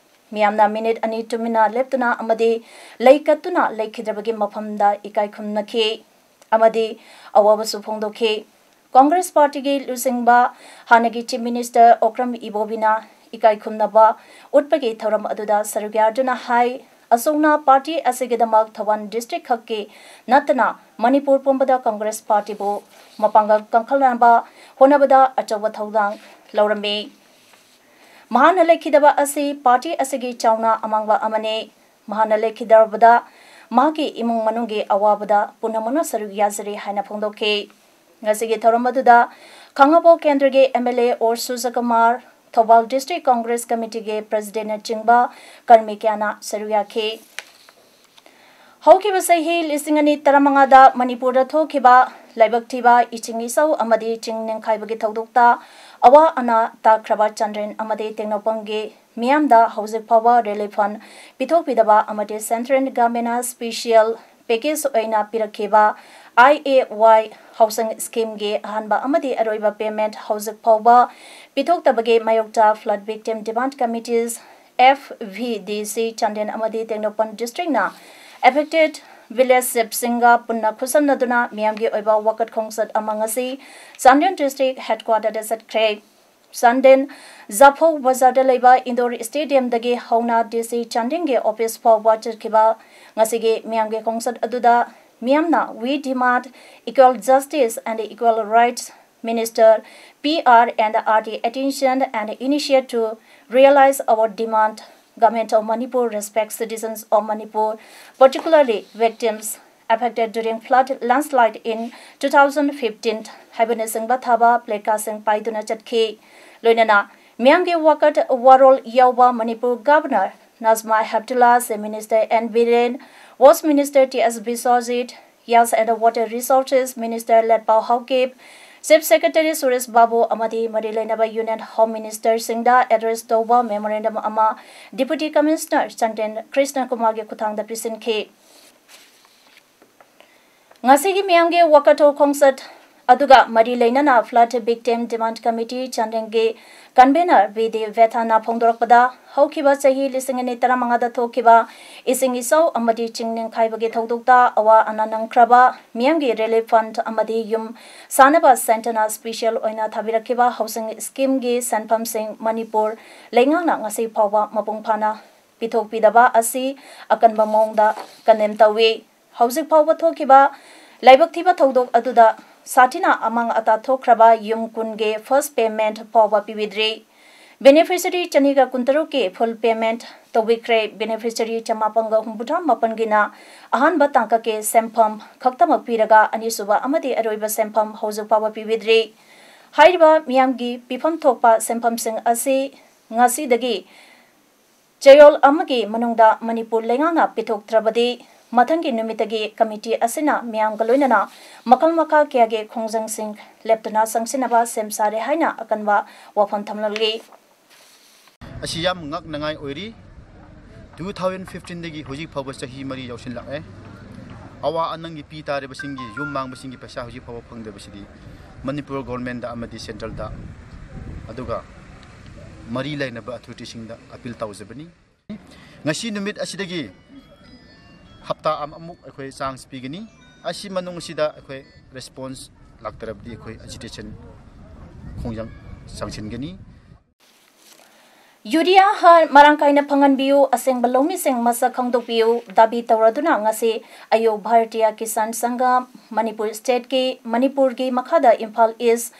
ꯃꯤꯌꯥꯝꯅ minute ꯑꯅꯤ ꯇꯨꯃꯤꯟꯅ ꯂꯦꯞꯇꯨꯅ ꯑꯃꯗꯤ ꯂꯩ ꯀꯠꯇꯨꯅ ꯂꯩꯈꯤꯗ꯭ꯔꯕꯒꯤ ꯃꯐꯝꯗ ꯏꯀꯥꯏ ꯈꯨꯝꯅꯈꯤ ꯑꯃꯗꯤ ꯑꯋꯥꯕꯁꯨ ꯐꯣꯡꯗꯣꯛꯈꯤ꯫ Congress party ꯒꯤ ꯂꯨꯆꯤꯡꯕ ꯍꯥꯟꯅꯒꯤ Chief Minister ꯑꯣꯀ꯭ꯔꯝ ꯏꯕꯣꯕꯤꯅ ꯏꯀꯥꯏ ꯈꯨꯝꯅꯕ ꯎꯠꯄꯒꯤ ꯊꯧꯔꯝ ꯑꯗꯨꯗ ꯁꯔꯨꯛ ꯌꯥꯗꯨꯅ ꯍꯥꯏ, ꯑꯁꯨꯝꯅ party ꯑꯁꯤꯒꯤꯗꯃꯛ ꯊꯧꯕꯥꯜ district ꯈꯛꯀꯤ ꯅꯠꯇꯅ ꯃꯅꯤꯄꯨꯔ ꯄꯨꯝꯕꯗ Congress party ꯕꯨ ꯃꯄꯥꯡꯒꯜ ꯀꯟꯈꯠꯅꯕ ꯍꯣꯠꯅꯕꯗ ꯑꯆꯧꯕ ꯊꯧꯗꯥꯡ ꯂꯧꯔꯝꯃꯤ꯫ ꯃꯍꯥꯛꯅ ꯂꯩꯈꯤꯗꯕ ꯑꯁꯤ party ꯑꯁꯤꯒꯤ ꯆꯥꯎꯅ ꯑꯃꯥꯡꯕ ꯑꯃꯅꯤ꯫ ꯃꯍꯥꯛꯅ ꯂꯩꯈꯤꯗꯕꯗ ꯃꯍꯥꯛꯀꯤ ꯏꯃꯨꯡ ꯃꯅꯨꯡꯒꯤ ꯑꯋꯥꯕꯗ ꯄꯨꯝꯅꯃꯛꯅ ꯁꯔꯨꯛ ꯌꯥꯖꯔꯤ ꯍꯥꯏꯅ ꯐꯣꯡꯗꯣꯛꯈꯤ꯫ ꯉꯁꯤꯒꯤ ꯊꯧꯔꯝ ꯑꯗꯨꯗ ꯈꯥꯉꯕꯣꯛ ꯀꯦꯟꯗ꯭ꯔꯒꯤ M L A O Surjakumar, Thoubal District Congress Committeeꯒꯤ Presidentꯅꯆꯤꯡꯕ ꯀꯔꯃꯤ ꯀꯌꯥꯅ ꯁꯔꯨꯛ ꯌꯥꯈꯤ꯫ ꯍꯧꯈꯤꯕ ꯆꯍꯤ ꯂꯤꯁꯤꯡ ꯑꯅꯤ ꯇꯔꯥꯃꯉꯥꯗ ꯃꯅꯤꯄꯨꯔꯗ ꯊꯣꯛꯈꯤꯕ ꯂꯥꯏꯕꯛ ꯊꯤꯕ ꯏꯁꯤꯡ ꯏꯆꯥꯎ ꯑꯃꯗꯤ ꯆꯤꯡ ꯅꯤꯡꯈꯥꯏꯕꯒꯤ ꯊꯧꯗꯣꯛꯇ ꯑꯋꯥ ꯑꯅꯥ ꯇꯥꯈ꯭ꯔꯕ ꯆꯥꯟꯗꯦꯜ ꯑꯃꯗꯤ ꯇꯦꯡꯅꯧꯄꯜꯒꯤ ꯃꯤꯌꯥꯝꯗ ꯍꯧꯖꯤꯛ ꯐꯥꯎꯕ relief fund ꯄꯤꯊꯣꯛꯄꯤꯗꯕ ꯑꯃꯗꯤ Central Governmentꯅ special package ꯑꯣꯏꯅ ꯄꯤꯔꯛꯈꯤꯕ I A Y housing schemeꯒꯤ ꯑꯍꯥꯟꯕ ꯑꯃꯗꯤ ꯑꯔꯣꯏꯕ payment ꯍꯧꯖꯤꯛ ꯐꯥꯎꯕ ꯄꯤꯊꯣꯛꯇꯕꯒꯤ ꯃꯥꯌꯣꯛꯇ Flood Victim Demand Committees, F V D C, Chandel ꯑꯃꯗꯤ ꯇꯦꯡꯅꯧꯄꯜ Districtꯅ affected village chiefꯁꯤꯡꯒ ꯄꯨꯟꯅ ꯈꯨꯠꯁꯝꯅꯗꯨꯅ ꯃꯤꯌꯥꯝꯒꯤ ꯑꯣꯏꯕ ꯋꯥꯀꯠ ꯈꯣꯡꯆꯠ ꯑꯃ ꯉꯁꯤ ꯆꯥꯟꯗꯦꯜ District Headquarterꯗ ꯆꯠꯈ꯭ꯔꯦ꯫ ꯆꯥꯟꯗꯦꯜ ꯖꯥꯐꯧ ꯕꯖꯥꯔꯗ ꯂꯩꯕ Indoor Stadiumꯗꯒꯤ ꯍꯧꯅ D C ꯆꯥꯟꯗꯦꯜꯒꯤ office ꯐꯥꯎꯕ ꯆꯠꯈꯤꯕ ꯉꯁꯤꯒꯤ ꯃꯤꯌꯥꯝꯒꯤ ꯈꯣꯡꯆꯠ ꯑꯗꯨꯗ ꯃꯤꯌꯥꯝꯅ We demand equal justice and equal rights, Minister P R and R T attention and initiate to realize our demand. Government of Manipur respects citizens of Manipur, particularly victims affected during flood landslide in two thousand fifteen ꯍꯥꯏꯕꯅꯆꯤꯡꯕ ꯊꯥꯕ placardꯁꯤꯡ ꯄꯥꯏꯗꯨꯅ ꯆꯠꯈꯤ꯫ ꯂꯣꯏꯅꯅ ꯃꯤꯌꯥꯝꯒꯤ ꯋꯥꯀꯠ ꯋꯥꯔꯣꯜ ꯌꯥꯎꯕ Manipur Governor Najma Heptulla, Chief Minister N Biren, Waste Minister T S Biswajit, Health and Water Resources Minister Letpao Haokip, Chief Secretary Suresh Babu ꯑꯃꯗꯤ ꯃꯔꯤ ꯂꯩꯅꯕ Union Home Ministerꯁꯤꯡꯗ address ꯇꯧꯕ memorandum ꯑꯃ Deputy Commissioner ꯆꯥꯟꯗꯦꯜ ꯀ꯭ꯔꯤꯁꯅ ꯀꯨꯃꯥꯔꯒꯤ ꯈꯨꯠꯊꯥꯡꯗ ꯄꯤꯁꯤꯟꯈꯤ꯫ ꯉꯁꯤꯒꯤ ꯃꯤꯌꯥꯝꯒꯤ ꯋꯥꯀꯠ ꯈꯣꯡꯆꯠ ꯑꯗꯨꯒ ꯃꯔꯤ ꯂꯩꯅꯅ Flood Victim Demand Committee ꯆꯥꯟꯗꯦꯜꯒꯤ convener ꯕꯤ ꯗꯤ ꯕꯦꯊꯥꯅ ꯐꯣꯡꯗꯣꯔꯛꯄꯗ, ꯍꯧꯈꯤꯕ ꯆꯍꯤ ꯂꯤꯁꯤꯡ ꯑꯅꯤ ꯇꯔꯥꯃꯉꯥꯗ ꯊꯣꯛꯈꯤꯕ ꯏꯁꯤꯡ ꯏꯆꯥꯎ ꯑꯃꯗꯤ ꯆꯤꯡ ꯅꯤꯡꯈꯥꯏꯕꯒꯤ ꯊꯧꯗꯣꯛꯇ ꯑꯋꯥ ꯑꯅꯥ ꯅꯪꯈ꯭ꯔꯕ ꯃꯤꯌꯥꯝꯒꯤ relief fund ꯑꯃꯗꯤ ꯌꯨꯝ ꯁꯥꯅꯕ centreꯅ special ꯑꯣꯏꯅ ꯊꯥꯕꯤꯔꯛꯈꯤꯕ housing schemeꯒꯤ ꯁꯦꯟꯐꯝꯁꯤꯡ ꯃꯅꯤꯄꯨꯔ ꯂꯩꯉꯥꯛꯅ ꯉꯁꯤ ꯐꯥꯎꯕ ꯃꯄꯨꯡ ꯐꯥꯅ ꯄꯤꯊꯣꯛꯄꯤꯗꯕ ꯑꯁꯤ ꯑꯀꯟꯕ ꯃꯑꯣꯡꯗ condemn ꯇꯧꯏ꯫ ꯍꯧꯖꯤꯛ ꯐꯥꯎꯕ ꯊꯣꯛꯈꯤꯕ ꯂꯥꯏꯕꯛ ꯊꯤꯕ ꯊꯧꯗꯣꯛ ꯑꯗꯨꯗ ꯁꯥꯊꯤꯅ ꯑꯃꯥꯡ ꯑꯇꯥ ꯊꯣꯛꯈ꯭ꯔꯕ ꯌꯨꯝ ꯀꯨꯟꯒꯤ first payment ꯐꯥꯎꯕ ꯄꯤꯕꯤꯗ꯭ꯔꯤ꯫ Beneficiary ꯆꯅꯤꯒ ꯀꯨꯟꯇꯔꯨꯛꯀꯤ full payment ꯇꯧꯕꯤꯈ꯭ꯔꯦ꯫ Beneficiary ꯆꯃꯥꯄꯟꯒ ꯍꯨꯝꯐꯨꯇꯔꯥ ꯃꯥꯄꯟꯒꯤꯅ ꯑꯍꯥꯟꯕ ꯇꯥꯡꯀꯛꯀꯤ ꯁꯦꯟꯐꯝ ꯈꯛꯇꯃꯛ ꯄꯤꯔꯒ ꯑꯅꯤꯁꯨꯕ ꯑꯃꯗꯤ ꯑꯔꯣꯏꯕ ꯁꯦꯟꯐꯝ ꯍꯧꯖꯤꯛ ꯐꯥꯎꯕ ꯄꯤꯕꯤꯗ꯭ꯔꯤ꯫ ꯍꯥꯏꯔꯤꯕ ꯃꯤꯌꯥꯝꯒꯤ ꯄꯤꯐꯝ ꯊꯣꯛꯄ ꯁꯦꯟꯐꯝꯁꯤꯡ ꯑꯁꯤ ꯉꯁꯤꯗꯒꯤ ꯆꯌꯣꯜ ꯑꯃꯒꯤ ꯃꯅꯨꯡꯗ ꯃꯅꯤꯄꯨꯔ ꯂꯩꯉꯥꯛꯅ ꯄꯤꯊꯣꯛꯇ꯭ꯔꯕꯗꯤ, ꯃꯊꯪꯒꯤ ꯅꯨꯃꯤꯠꯇꯒꯤ ꯀꯃꯤꯇꯤ ꯑꯁꯤꯅ ꯃꯤꯌꯥꯝꯒ ꯂꯣꯏꯅꯅ ꯃꯈꯜ ꯃꯈꯥ ꯀꯌꯥꯒꯤ ꯈꯣꯡꯖꯪꯁꯤꯡ ꯂꯦꯞꯇꯅ ꯆꯪꯁꯤꯟꯅꯕ ꯁꯦꯝ ꯁꯥꯔꯦ ꯍꯥꯏꯅ ꯑꯀꯟꯕ ꯋꯥꯐꯝ ꯊꯝꯂꯛꯂꯤ꯫ ꯑꯁꯤ ꯌꯥꯝ ꯉꯛꯅꯉꯥꯏ ꯑꯣꯏꯔꯤ꯫ Two thousand fifteen ꯗꯒꯤ ꯍꯧꯖꯤꯛ ꯐꯥꯎꯕ ꯆꯍꯤ ꯃꯔꯤ ꯌꯥꯎꯁꯤꯜꯂꯛꯑꯦ꯫ ꯑꯋꯥ ꯑꯅꯪꯒꯤ ꯄꯤ ꯇꯥꯔꯤꯕꯁꯤꯡꯒꯤ, ꯌꯨꯝ ꯃꯥꯡꯕꯁꯤꯡꯒꯤ ꯄꯩꯁꯥ ꯍꯧꯖꯤꯛ ꯐꯥꯎꯕ ꯐꯪꯗꯕꯁꯤꯗꯤ ꯃꯅꯤꯄꯨꯔ ꯒꯣꯔꯃꯦꯟꯗ ꯑꯃꯗꯤ ꯁꯦꯟꯇ꯭ꯔꯦꯜꯗ, ꯑꯗꯨꯒ ꯃꯔꯤ ꯂꯩꯅꯕ ꯑꯣꯊꯣꯔꯤꯇꯤꯁꯤꯡꯗ ꯑꯄꯤꯜ ꯇꯧꯖꯕꯅꯤ꯫ ꯉꯁꯤ ꯅꯨꯃꯤꯠ ꯑꯁꯤꯗꯒꯤ ꯍꯞꯇꯥ ꯑꯃꯃꯨꯛ ꯑꯩꯈꯣꯏ ꯆꯥꯟꯁ ꯄꯤꯒꯅꯤ꯫ ꯑꯁꯤ ꯃꯅꯨꯡ ꯑꯁꯤꯗ ꯑꯩꯈꯣꯏ ꯔꯦꯁꯄꯣꯟꯁ ꯂꯥꯛꯇ꯭ꯔꯕꯗꯤ ꯑꯩꯈꯣꯏ ꯑꯦꯖꯤꯇꯦꯁꯟ ꯈꯣꯡꯖꯪ ꯆꯪꯁꯤꯟꯒꯅꯤ꯫ ꯌꯨꯔꯤꯌꯥ ꯍꯥꯔ ꯃꯔꯥꯡ ꯀꯥꯏꯅ ꯐꯪꯍꯟꯕꯤꯌꯨ, ꯑꯁꯦꯡꯕ ꯂꯧꯃꯤꯁꯤꯡ ꯃꯁꯛ ꯈꯪꯗꯣꯛꯄꯤꯌꯨ ꯗꯥꯕꯤ ꯇꯧꯔꯗꯨꯅ ꯉꯁꯤ ꯑꯌꯨꯛ ꯚꯥꯔꯇꯤꯌꯥ ꯀꯤꯁꯥꯟ ꯁꯪꯘ ꯃꯅꯤꯄꯨꯔ ꯁ꯭ꯇꯦꯠꯀꯤ ꯃꯅꯤꯄꯨꯔꯒꯤ ꯃꯈꯥꯗ ꯏꯝꯐꯥꯜ ꯏꯁ,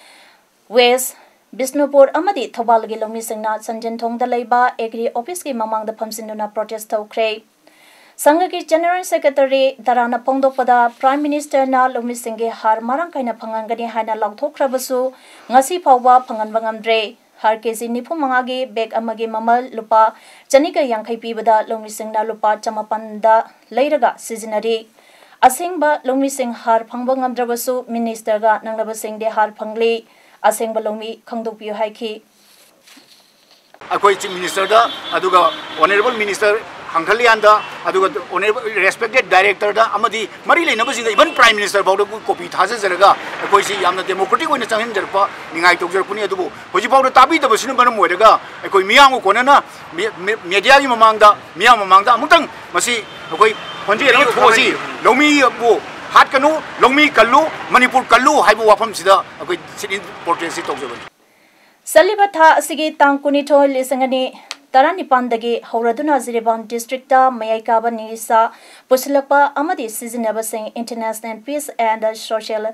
ꯋꯦꯁ, ꯕꯤꯁꯅꯨꯄꯨꯔ ꯑꯃꯗꯤ ꯊꯧꯕꯥꯜꯒꯤ ꯂꯧꯃꯤꯁꯤꯡꯅ ꯆꯟꯖꯤꯟꯊꯣꯡꯗ ꯂꯩꯕ ꯑꯦꯒ꯭ꯔꯤ ꯑꯣꯐꯤꯁꯀꯤ ꯃꯃꯥꯡꯗ ꯐꯝꯖꯤꯟꯗꯨꯅ ꯄ꯭ꯔꯣꯇꯦꯁ ꯇꯧꯈ꯭ꯔꯦ꯫ ꯁꯪꯘꯒꯤ ꯖꯦꯅꯔꯦꯜ ꯁꯦꯀ꯭ꯔꯦꯇꯔꯤ ꯇꯔꯥꯅ ꯐꯣꯡꯗꯣꯛꯄꯗ, ꯄ꯭ꯔꯥꯏꯝ ꯃꯤꯅꯤꯁꯇꯔꯅ ꯂꯧꯃꯤꯁꯤꯡꯒꯤ ꯍꯥꯔ ꯃꯔꯥꯡ ꯀꯥꯏꯅ ꯐꯪꯍꯟꯒꯅꯤ ꯍꯥꯏꯅ ꯂꯥꯎꯊꯣꯛꯈ꯭ꯔꯕꯁꯨ ꯉꯁꯤ ꯐꯥꯎꯕ ꯐꯪꯍꯟꯕ ꯉꯝꯗ꯭ꯔꯦ꯫ ꯍꯥꯔ ꯀꯦꯖꯤ ꯅꯤꯐꯨ ꯃꯉꯥꯒꯤ ꯕꯦꯒ ꯑꯃꯒꯤ ꯃꯃꯜ ꯂꯨꯄꯥ ꯆꯅꯤꯒ ꯌꯥꯡꯈꯩ ꯄꯤꯕꯗ ꯂꯧꯃꯤꯁꯤꯡꯅ ꯂꯨꯄꯥ ꯆꯃꯥꯄꯟꯗ ꯂꯩꯔꯒ ꯁꯤꯖꯤꯟꯅꯔꯤ꯫ ꯑꯁꯦꯡꯕ ꯂꯧꯃꯤꯁꯤꯡ ꯍꯥꯔ ꯐꯪꯕ ꯉꯝꯗ꯭ꯔꯕꯁꯨ ꯃꯤꯅꯤꯁꯇꯔꯒ ꯅꯛꯅꯕꯁꯤꯡꯗꯤ ꯍꯥꯔ ꯐꯪꯂꯤ꯫ ꯑꯁꯦꯡꯕ ꯂꯧꯃꯤ ꯈꯪꯗꯣꯛꯄꯤꯌꯨ ꯍꯥꯏꯈꯤ꯫ ꯑꯩꯈꯣꯏ ꯆꯤꯐ ꯃꯤꯅꯤꯁꯇꯔꯗ, ꯑꯗꯨꯒ ꯑꯣꯅꯔꯦꯕꯜ ꯃꯤꯅꯤꯁꯇꯔ ꯍꯪꯈꯜꯌꯥꯟꯗ, ꯑꯗꯨꯒ ꯑꯣꯅꯔꯦꯕꯜ ꯔꯦꯁꯄꯦꯛꯇꯦꯠ ꯗꯥꯏꯔꯦꯛꯇꯔꯗ ꯑꯃꯗꯤ ꯃꯔꯤ ꯂꯩꯅꯕꯁꯤꯡꯗ, ꯏꯚꯟ ꯄ꯭ꯔꯥꯏꯝ ꯃꯤꯅꯤꯁꯇꯔ ꯐꯥꯎꯗ ꯀꯣꯄꯤ ꯊꯥꯖꯖꯔꯒ ꯑꯩꯈꯣꯏꯁꯤ ꯌꯥꯝꯅ ꯗꯦꯃꯣꯀ꯭ꯔꯦꯇꯤꯛ ꯑꯣꯏꯅ ꯆꯪꯍꯟꯖꯔꯛꯄ ꯅꯤꯡꯉꯥꯏ ꯇꯧꯖꯔꯛꯄꯅꯤ꯫ ꯑꯗꯨꯕꯨ ꯍꯧꯖꯤꯛ ꯐꯥꯎꯗ ꯇꯥꯕꯤꯗꯕꯁꯤꯅ ꯃꯔꯝ ꯑꯣꯏꯔꯒ ꯑꯩꯈꯣꯏ ꯃꯤꯌꯥꯝꯒ ꯀꯣꯟꯅꯅ ꯃꯤ-, ꯃꯤ-, ꯃꯦꯗꯤꯌꯥꯒꯤ ꯃꯃꯥꯡꯗ, ꯃꯤꯌꯥꯝ ꯃꯃꯥꯡꯗ ꯑꯃꯨꯛꯇꯪ ꯃꯁꯤ ꯑꯩꯈꯣꯏ ꯈꯣꯟꯖꯦꯜ ꯑꯃ ꯊꯣꯛꯑꯁꯤ꯫ ꯂꯧꯃꯤꯕꯨ ꯍꯥꯠꯀꯅꯨ, ꯂꯧꯃꯤ ꯀꯜꯂꯨ, ꯃꯅꯤꯄꯨꯔ ꯀꯜꯂꯨ ꯍꯥꯏꯕ ꯋꯥꯐꯝꯁꯤꯗ ꯑꯩꯈꯣꯏ ꯁꯤꯠ ꯏꯟ ꯄ꯭ꯔꯣꯇꯦꯁꯁꯤ ꯇꯧꯖꯕꯅꯤ꯫ ꯆꯠꯂꯤꯕ ꯊꯥ ꯑꯁꯤꯒꯤ ꯇꯥꯡ ꯀꯨꯟꯅꯤꯊꯣꯏ, ꯂꯤꯁꯤꯡ ꯑꯅꯤ ꯇꯔꯥꯅꯤꯄꯥꯟꯗꯒꯤ ꯍꯧꯔꯗꯨꯅ ꯖꯤꯔꯤꯕꯥꯝ ꯗꯤꯁꯇ꯭ꯔꯤꯛꯇ ꯃꯌꯥꯏ ꯀꯥꯕ ꯅꯤꯁꯥ ꯄꯨꯁꯤꯜꯂꯛꯄ ꯑꯃꯗꯤ ꯁꯤꯖꯤꯟꯅꯕꯁꯤꯡ International Peace and Social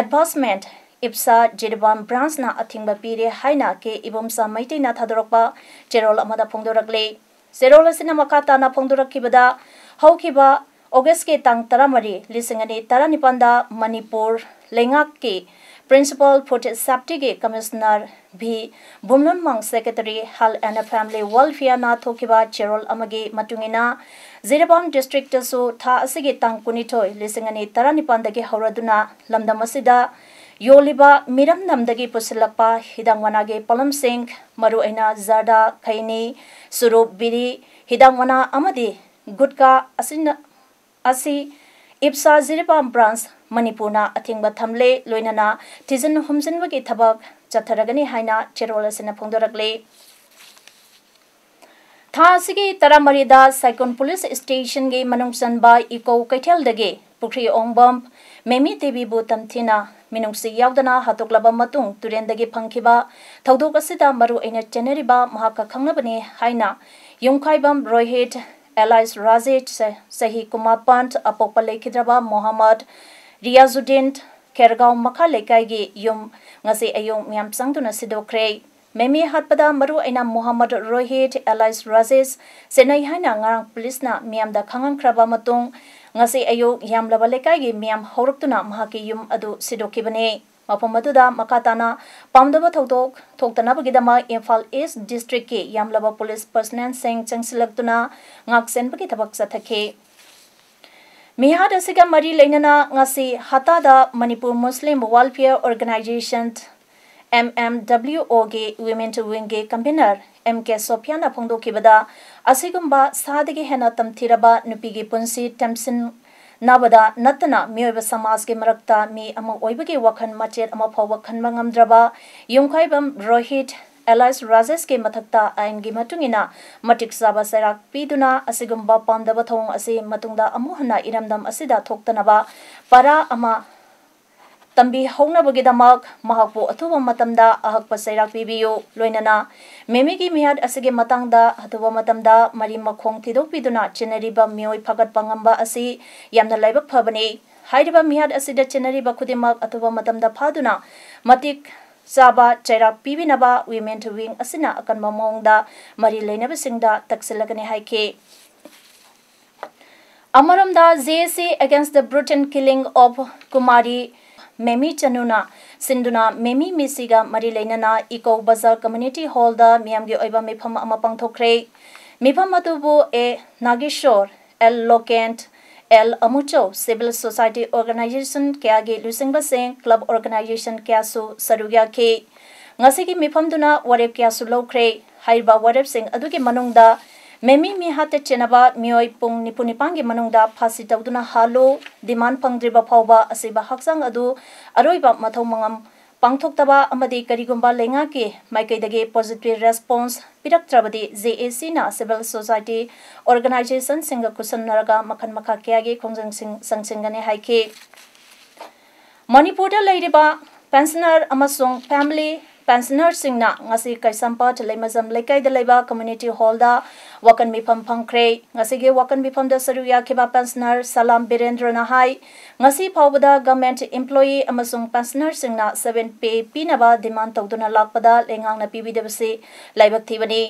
Advancement, ꯏꯞꯁꯥ, Jiribam ꯕ꯭ꯔꯥꯟꯁꯅ ꯑꯊꯤꯡꯕ ꯄꯤꯔꯦ ꯍꯥꯏꯅ ꯀꯦ ꯏꯕꯣꯝꯆꯥ ꯃꯩꯇꯩꯅ ꯊꯥꯗꯣꯔꯛꯄ ꯆꯦꯔꯣꯜ ꯑꯃꯗ ꯐꯣꯡꯗꯣꯔꯛꯂꯤ꯫ ꯆꯦꯔꯣꯜ ꯑꯁꯤꯅ ꯃꯈꯥ ꯇꯥꯅ ꯐꯣꯡꯗꯣꯔꯛꯈꯤꯕꯗ, ꯍꯧꯈꯤꯕ ꯑꯣꯒꯁꯀꯤ ꯇꯥꯡ ꯇꯔꯥꯃꯔꯤ, ꯂꯤꯁꯤꯡ ꯑꯅꯤ ꯇꯔꯥꯅꯤꯄꯥꯟꯗ ꯃꯅꯤꯄꯨꯔ ꯂꯩꯉꯥꯛꯀꯤ Principal Food Safety ꯒꯤ Commissioner V Vumlunmang, Secretary Health and Family Welfare ꯅ ꯊꯣꯛꯈꯤꯕ ꯆꯦꯔꯣꯜ ꯑꯃꯒꯤ ꯃꯇꯨꯡ ꯏꯟꯅ, ꯖꯤꯔꯤꯕꯥꯝ district ꯇꯁꯨ ꯊꯥ ꯑꯁꯤꯒꯤ ꯇꯥꯡ ꯀꯨꯟꯅꯤꯊꯣꯏ, ꯂꯤꯁꯤꯡ ꯑꯅꯤ ꯇꯔꯥꯅꯤꯄꯥꯟꯗꯒꯤ ꯍꯧꯔꯗꯨꯅ ꯂꯝꯗꯝ ꯑꯁꯤꯗ ꯌꯣꯜꯂꯤꯕ ꯃꯤꯔꯝ ꯂꯝꯗꯒꯤ ꯄꯨꯁꯤꯜꯂꯛꯄ ꯍꯤꯗꯥꯛ ꯃꯅꯥꯒꯤ ꯄꯣꯠꯂꯝꯁꯤꯡ, ꯃꯔꯨꯑꯣꯏꯅ ꯖꯔꯗꯥ, ꯈꯩꯅꯤ, ꯆꯨꯔꯨꯞ, ꯕꯤꯔꯤ, ꯍꯤꯗꯥꯛ ꯃꯅꯥ ꯑꯃꯗꯤ ꯒꯨꯠꯀꯥ ꯑꯁꯤꯅ ꯑꯁꯤ ꯏꯞꯁꯥ ꯖꯤꯔꯤꯕꯥꯝ branch ꯃꯅꯤꯄꯨꯔꯅ ꯑꯊꯤꯡꯕ ꯊꯝꯂꯦ, ꯂꯣꯏꯅꯅ ꯊꯤꯖꯤꯟ ꯍꯨꯝꯖꯤꯟꯕꯒꯤ ꯊꯕꯛ ꯆꯠꯊꯔꯒꯅꯤ ꯍꯥꯏꯅ ꯆꯦꯔꯣꯜ ꯑꯁꯤꯅ ꯐꯣꯡꯗꯣꯔꯛꯂꯤ꯫ ꯊꯥ ꯑꯁꯤꯒꯤ ꯇꯔꯥꯃꯔꯤꯗ ꯁꯥꯏꯀꯨꯟ police station ꯒꯤ ꯃꯅꯨꯡ ꯆꯟꯕ ꯏꯀꯣ ꯀꯩꯊꯦꯜꯗꯒꯤ ꯄꯨꯈ꯭ꯔꯤ ꯑꯣꯡꯕꯝ ꯃꯦꯃꯤ ꯗꯦꯕꯤꯕꯨ ꯇꯝꯊꯤꯅ ꯃꯤꯅꯨꯡꯁꯤ ꯌꯥꯎꯗꯅ ꯍꯥꯠꯇꯣꯛꯂꯕ ꯃꯇꯨꯡ ꯇꯨꯔꯦꯟꯗꯒꯤ ꯐꯪꯈꯤꯕ ꯊꯧꯗꯣꯛ ꯑꯁꯤꯗ ꯃꯔꯨ ꯑꯣꯏꯅ ꯆꯦꯟꯅꯔꯤꯕ ꯃꯍꯥꯛꯀ ꯈꯪꯅꯕꯅꯤ ꯍꯥꯏꯅ ꯌꯨꯝꯈꯥꯏꯕꯝ ꯔꯣꯍꯤꯠ alias ꯔꯥꯖꯦꯁ, ꯆꯍꯤ ꯀꯨꯟꯃꯥꯄꯟ, ꯑꯄꯣꯛꯄ ꯂꯩꯈꯤꯗ꯭ꯔꯕ ꯃꯣꯍꯝꯃꯗ ꯔꯤꯌꯥꯖꯨꯗꯤꯟ, ꯈꯦꯔꯒꯥꯎ ꯃꯈꯥ ꯂꯩꯀꯥꯏꯒꯤ ꯌꯨꯝ ꯉꯁꯤ ꯑꯌꯨꯛ ꯃꯤꯌꯥꯝ ꯆꯪꯗꯨꯅ ꯁꯤꯗꯣꯛꯈ꯭ꯔꯦ꯫ ꯃꯦꯃꯤ ꯍꯥꯠꯄꯗ ꯃꯔꯨ ꯑꯣꯏꯅ ꯃꯣꯍꯝꯃꯗ ꯔꯣꯍꯤꯠ alias ꯔꯥꯖꯦꯁ ꯆꯦꯟꯅꯩ ꯍꯥꯏꯅ ꯉꯔꯥꯡ police ꯅ ꯃꯤꯌꯥꯝꯗ ꯈꯪꯍꯟꯈ꯭ꯔꯕ ꯃꯇꯨꯡ, ꯉꯁꯤ ꯑꯌꯨꯛ ꯌꯥꯝꯂꯕ ꯂꯩꯀꯥꯏꯒꯤ ꯃꯤꯌꯥꯝ ꯍꯧꯔꯛꯇꯨꯅ ꯃꯍꯥꯛꯀꯤ ꯌꯨꯝ ꯑꯗꯨ ꯁꯤꯗꯣꯛꯈꯤꯕꯅꯤ꯫ ꯃꯐꯝ ꯑꯗꯨꯗ ꯃꯈꯥ ꯇꯥꯅ ꯄꯥꯝꯗꯕ ꯊꯧꯗꯣꯛ ꯊꯣꯛꯇꯅꯕꯒꯤꯗꯃꯛ ꯏꯝꯐꯥꯜ East district ꯀꯤ ꯌꯥꯝꯂꯕ police personnel ꯁꯤꯡ ꯆꯪꯁꯤꯜꯂꯛꯇꯨꯅ ꯉꯥꯛꯁꯦꯟꯕꯒꯤ ꯊꯕꯛ ꯆꯠꯊꯈꯤ꯫ ꯃꯤꯍꯥꯠ ꯑꯁꯤꯒ ꯃꯔꯤ ꯂꯩꯅꯅ ꯉꯁꯤ ꯍꯇꯥꯗ Manipur Muslim Welfare Organisation, M M W O ꯒꯤ Women Wing ꯒꯤ convener M K ꯁꯣꯐꯤꯌꯥꯅ ꯐꯣꯡꯗꯣꯛꯈꯤꯕꯗ, ꯑꯁꯤꯒꯨꯝꯕ ꯁꯥꯗꯒꯤ ꯍꯦꯟꯅ ꯇꯝꯊꯤꯔꯕ ꯅꯨꯄꯤꯒꯤ ꯄꯨꯟꯁꯤ ꯇꯦꯝꯁꯤꯟꯅꯕꯗ ꯅꯠꯇꯅ ꯃꯤꯑꯣꯏꯕ ꯁꯃꯥꯖꯒꯤ ꯃꯔꯛꯇ ꯃꯤ ꯑꯃ ꯑꯣꯏꯕꯒꯤ ꯋꯥꯈꯜ ꯃꯆꯦꯠ ꯑꯃ ꯐꯥꯎꯕ ꯈꯟꯕ ꯉꯝꯗ꯭ꯔꯕ ꯌꯨꯝꯈꯥꯏꯕꯝ ꯔꯣꯍꯤꯠ alias ꯔꯥꯖꯦꯁꯀꯤ ꯃꯊꯛꯇ ꯑꯥꯏꯟꯒꯤ ꯃꯇꯨꯡ ꯏꯟꯅ ꯃꯇꯤꯛ ꯆꯥꯕ ꯆꯩꯔꯥꯛ ꯄꯤꯗꯨꯅ ꯑꯁꯤꯒꯨꯝꯕ ꯄꯥꯝꯗꯕ ꯊꯧꯑꯣꯡ ꯑꯁꯤ ꯃꯇꯨꯡꯗ ꯑꯃꯨꯛ ꯍꯟꯅ ꯏꯔꯝꯗꯝ ꯑꯁꯤꯗ ꯊꯣꯛꯇꯅꯕ ꯄꯔꯥ ꯑꯃ ꯇꯝꯕꯤꯍꯧꯅꯕꯒꯤꯗꯃꯛ ꯃꯍꯥꯛꯄꯨ ꯑꯊꯨꯕ ꯃꯇꯝꯗ ꯑꯍꯛꯄ ꯆꯩꯔꯥꯛ ꯄꯤꯕꯤꯌꯨ꯫ ꯂꯣꯏꯅꯅ ꯃꯦꯃꯤꯒꯤ ꯃꯤꯍꯥꯠ ꯑꯁꯤꯒꯤ ꯃꯇꯥꯡꯗ ꯑꯊꯨꯕ ꯃꯇꯝꯗ ꯃꯔꯤ ꯃꯈꯣꯡ ꯊꯤꯗꯣꯛꯄꯤꯗꯨꯅ ꯆꯦꯟꯅꯔꯤꯕ ꯃꯤꯑꯣꯏ ꯐꯒꯠꯄ ꯉꯝꯕ ꯑꯁꯤ ꯌꯥꯝꯅ ꯂꯥꯏꯕꯛ ꯐꯕꯅꯤ꯫ ꯍꯥꯏꯔꯤꯕ ꯃꯤꯍꯥꯠ ꯑꯁꯤꯗ ꯆꯦꯟꯅꯔꯤꯕ ꯈꯨꯗꯤꯡꯃꯛ ꯑꯊꯨꯕ ꯃꯇꯝꯗ ꯐꯥꯗꯨꯅ ꯃꯇꯤꯛ ꯆꯥꯕ ꯆꯩꯔꯥꯛ ꯄꯤꯕꯤꯅꯕ Women Wing ꯑꯁꯤꯅ ꯑꯀꯟꯕ ꯃꯑꯣꯡꯗ ꯃꯔꯤ ꯂꯩꯅꯕꯁꯤꯡꯗ ꯇꯛꯁꯤꯜꯂꯒꯅꯤ ꯍꯥꯏꯈꯤ꯫ ꯑꯃꯔꯣꯝꯗ, J A C against the brutal killing of Kumari ꯃꯦꯃꯤ ꯆꯅꯨꯅ ꯁꯤꯟꯗꯨꯅ ꯃꯦꯃꯤ ꯃꯤꯁꯤꯒ ꯃꯔꯤ ꯂꯩꯅꯅ ꯏꯀꯣ ꯕꯖꯥꯔ ꯀꯝꯃ꯭ꯌꯨꯅꯤꯇꯤ ꯍꯣꯜꯗ ꯃꯤꯌꯥꯝꯒꯤ ꯑꯣꯏꯕ ꯃꯤꯐꯝ ꯑꯃ ꯄꯥꯡꯊꯣꯛꯈ꯭ꯔꯦ꯫ ꯃꯤꯐꯝ ꯑꯗꯨꯕꯨ A Nageshwar, L Loken, L Amuchou, civil society organisation ꯀꯌꯥꯒꯤ ꯂꯨꯆꯤꯡꯕꯁꯤꯡ, ꯀ꯭ꯂꯕ ꯑꯣꯔꯒꯅꯥꯏꯖꯦꯁꯟ ꯀꯌꯥꯁꯨ ꯁꯔꯨꯛ ꯌꯥꯈꯤ꯫ ꯉꯁꯤꯒꯤ ꯃꯤꯐꯝꯗꯨꯅ ꯋꯥꯔꯦꯞ ꯀꯌꯥꯁꯨ ꯂꯧꯈ꯭ꯔꯦ꯫ ꯍꯥꯏꯔꯤꯕ ꯋꯥꯔꯦꯞꯁꯤꯡ ꯑꯗꯨꯒꯤ ꯃꯅꯨꯡꯗ ꯃꯦꯃꯤ ꯃꯤ ꯍꯥꯠꯇ ꯆꯦꯟꯅꯕ ꯃꯤꯑꯣꯏ ꯄꯨꯡ ꯅꯤꯐꯨ ꯅꯤꯄꯥꯟꯒꯤ ꯃꯅꯨꯡꯗ ꯐꯥꯁꯤ ꯇꯧꯗꯨꯅ ꯍꯥꯠꯂꯨ, ꯗꯤꯃꯥꯟ ꯐꯪꯗ꯭ꯔꯤꯕ ꯐꯥꯎꯕ ꯑꯁꯤꯕ ꯍꯛꯆꯥꯡ ꯑꯗꯨ ꯑꯔꯣꯏꯕ ꯃꯊꯧ ꯃꯉꯝ ꯄꯥꯡꯊꯣꯛꯇꯕ ꯑꯃꯗꯤ ꯀꯔꯤꯒꯨꯝꯕ ꯂꯩꯉꯥꯛꯀꯤ ꯃꯥꯏꯀꯩꯗꯒꯤ ꯄꯣꯖꯤꯇꯤꯚ ꯔꯦꯁꯄꯣꯟꯁ ꯄꯤꯔꯛꯇ꯭ꯔꯕꯗꯤ ꯖꯦ ꯑꯦ ꯁꯤꯅ ꯁꯤꯚꯤꯜ ꯁꯣꯁꯥꯏꯇꯤ ꯑꯣꯔꯒꯅꯥꯏꯖꯦꯁꯟꯁꯤꯡꯒ ꯈꯨꯠꯁꯝꯅꯔꯒ ꯃꯈꯜ ꯃꯈꯥ ꯀꯌꯥꯒꯤ ꯈꯣꯡꯖꯪꯁꯤꯡ ꯆꯪꯁꯤꯟꯒꯅꯤ ꯍꯥꯏꯈꯤ꯫ ꯃꯅꯤꯄꯨꯔꯗ ꯂꯩꯔꯤꯕ ꯄꯦꯟꯁꯅꯔ ꯑꯃꯁꯨꯡ ꯐꯦꯃꯤꯂꯤ ꯄꯦꯟꯁꯅꯔꯁꯤꯡꯅ ꯉꯁꯤ ꯀꯩꯁꯥꯝꯄꯥꯠ ꯂꯩꯃꯖꯝ ꯂꯩꯀꯥꯏꯗ ꯂꯩꯕ ꯀꯝꯃ꯭ꯌꯨꯅꯤꯇꯤ ꯍꯣꯜꯗ ꯋꯥꯀꯟ ꯃꯤꯐꯝ ꯐꯝꯈ꯭ꯔꯦ꯫ ꯉꯁꯤꯒꯤ ꯋꯥꯀꯟ ꯃꯤꯐꯝꯗ ꯁꯔꯨꯛ ꯌꯥꯈꯤꯕ ꯄꯦꯟꯁꯅꯔ ꯁꯂꯥꯝ ꯕꯤꯔꯦꯟꯗ꯭ꯔꯅ ꯍꯥꯏ, ꯉꯁꯤ ꯐꯥꯎꯕꯗ ꯒꯚꯔꯟꯃꯦꯟꯠ ꯏꯝꯄ꯭ꯂꯣꯌꯤ ꯑꯃꯁꯨꯡ ꯄꯦꯟꯁꯅꯔꯁꯤꯡꯅ ꯁꯚꯦꯟ ꯄꯦ ꯄꯤꯅꯕ ꯗꯤꯃꯥꯟ ꯇꯧꯗꯨꯅ ꯂꯥꯛꯄꯗ ꯂꯩꯉꯥꯛꯅ ꯄꯤꯕꯤꯗꯕꯁꯤ ꯂꯥꯏꯕꯛ ꯊꯤꯕꯅꯤ꯫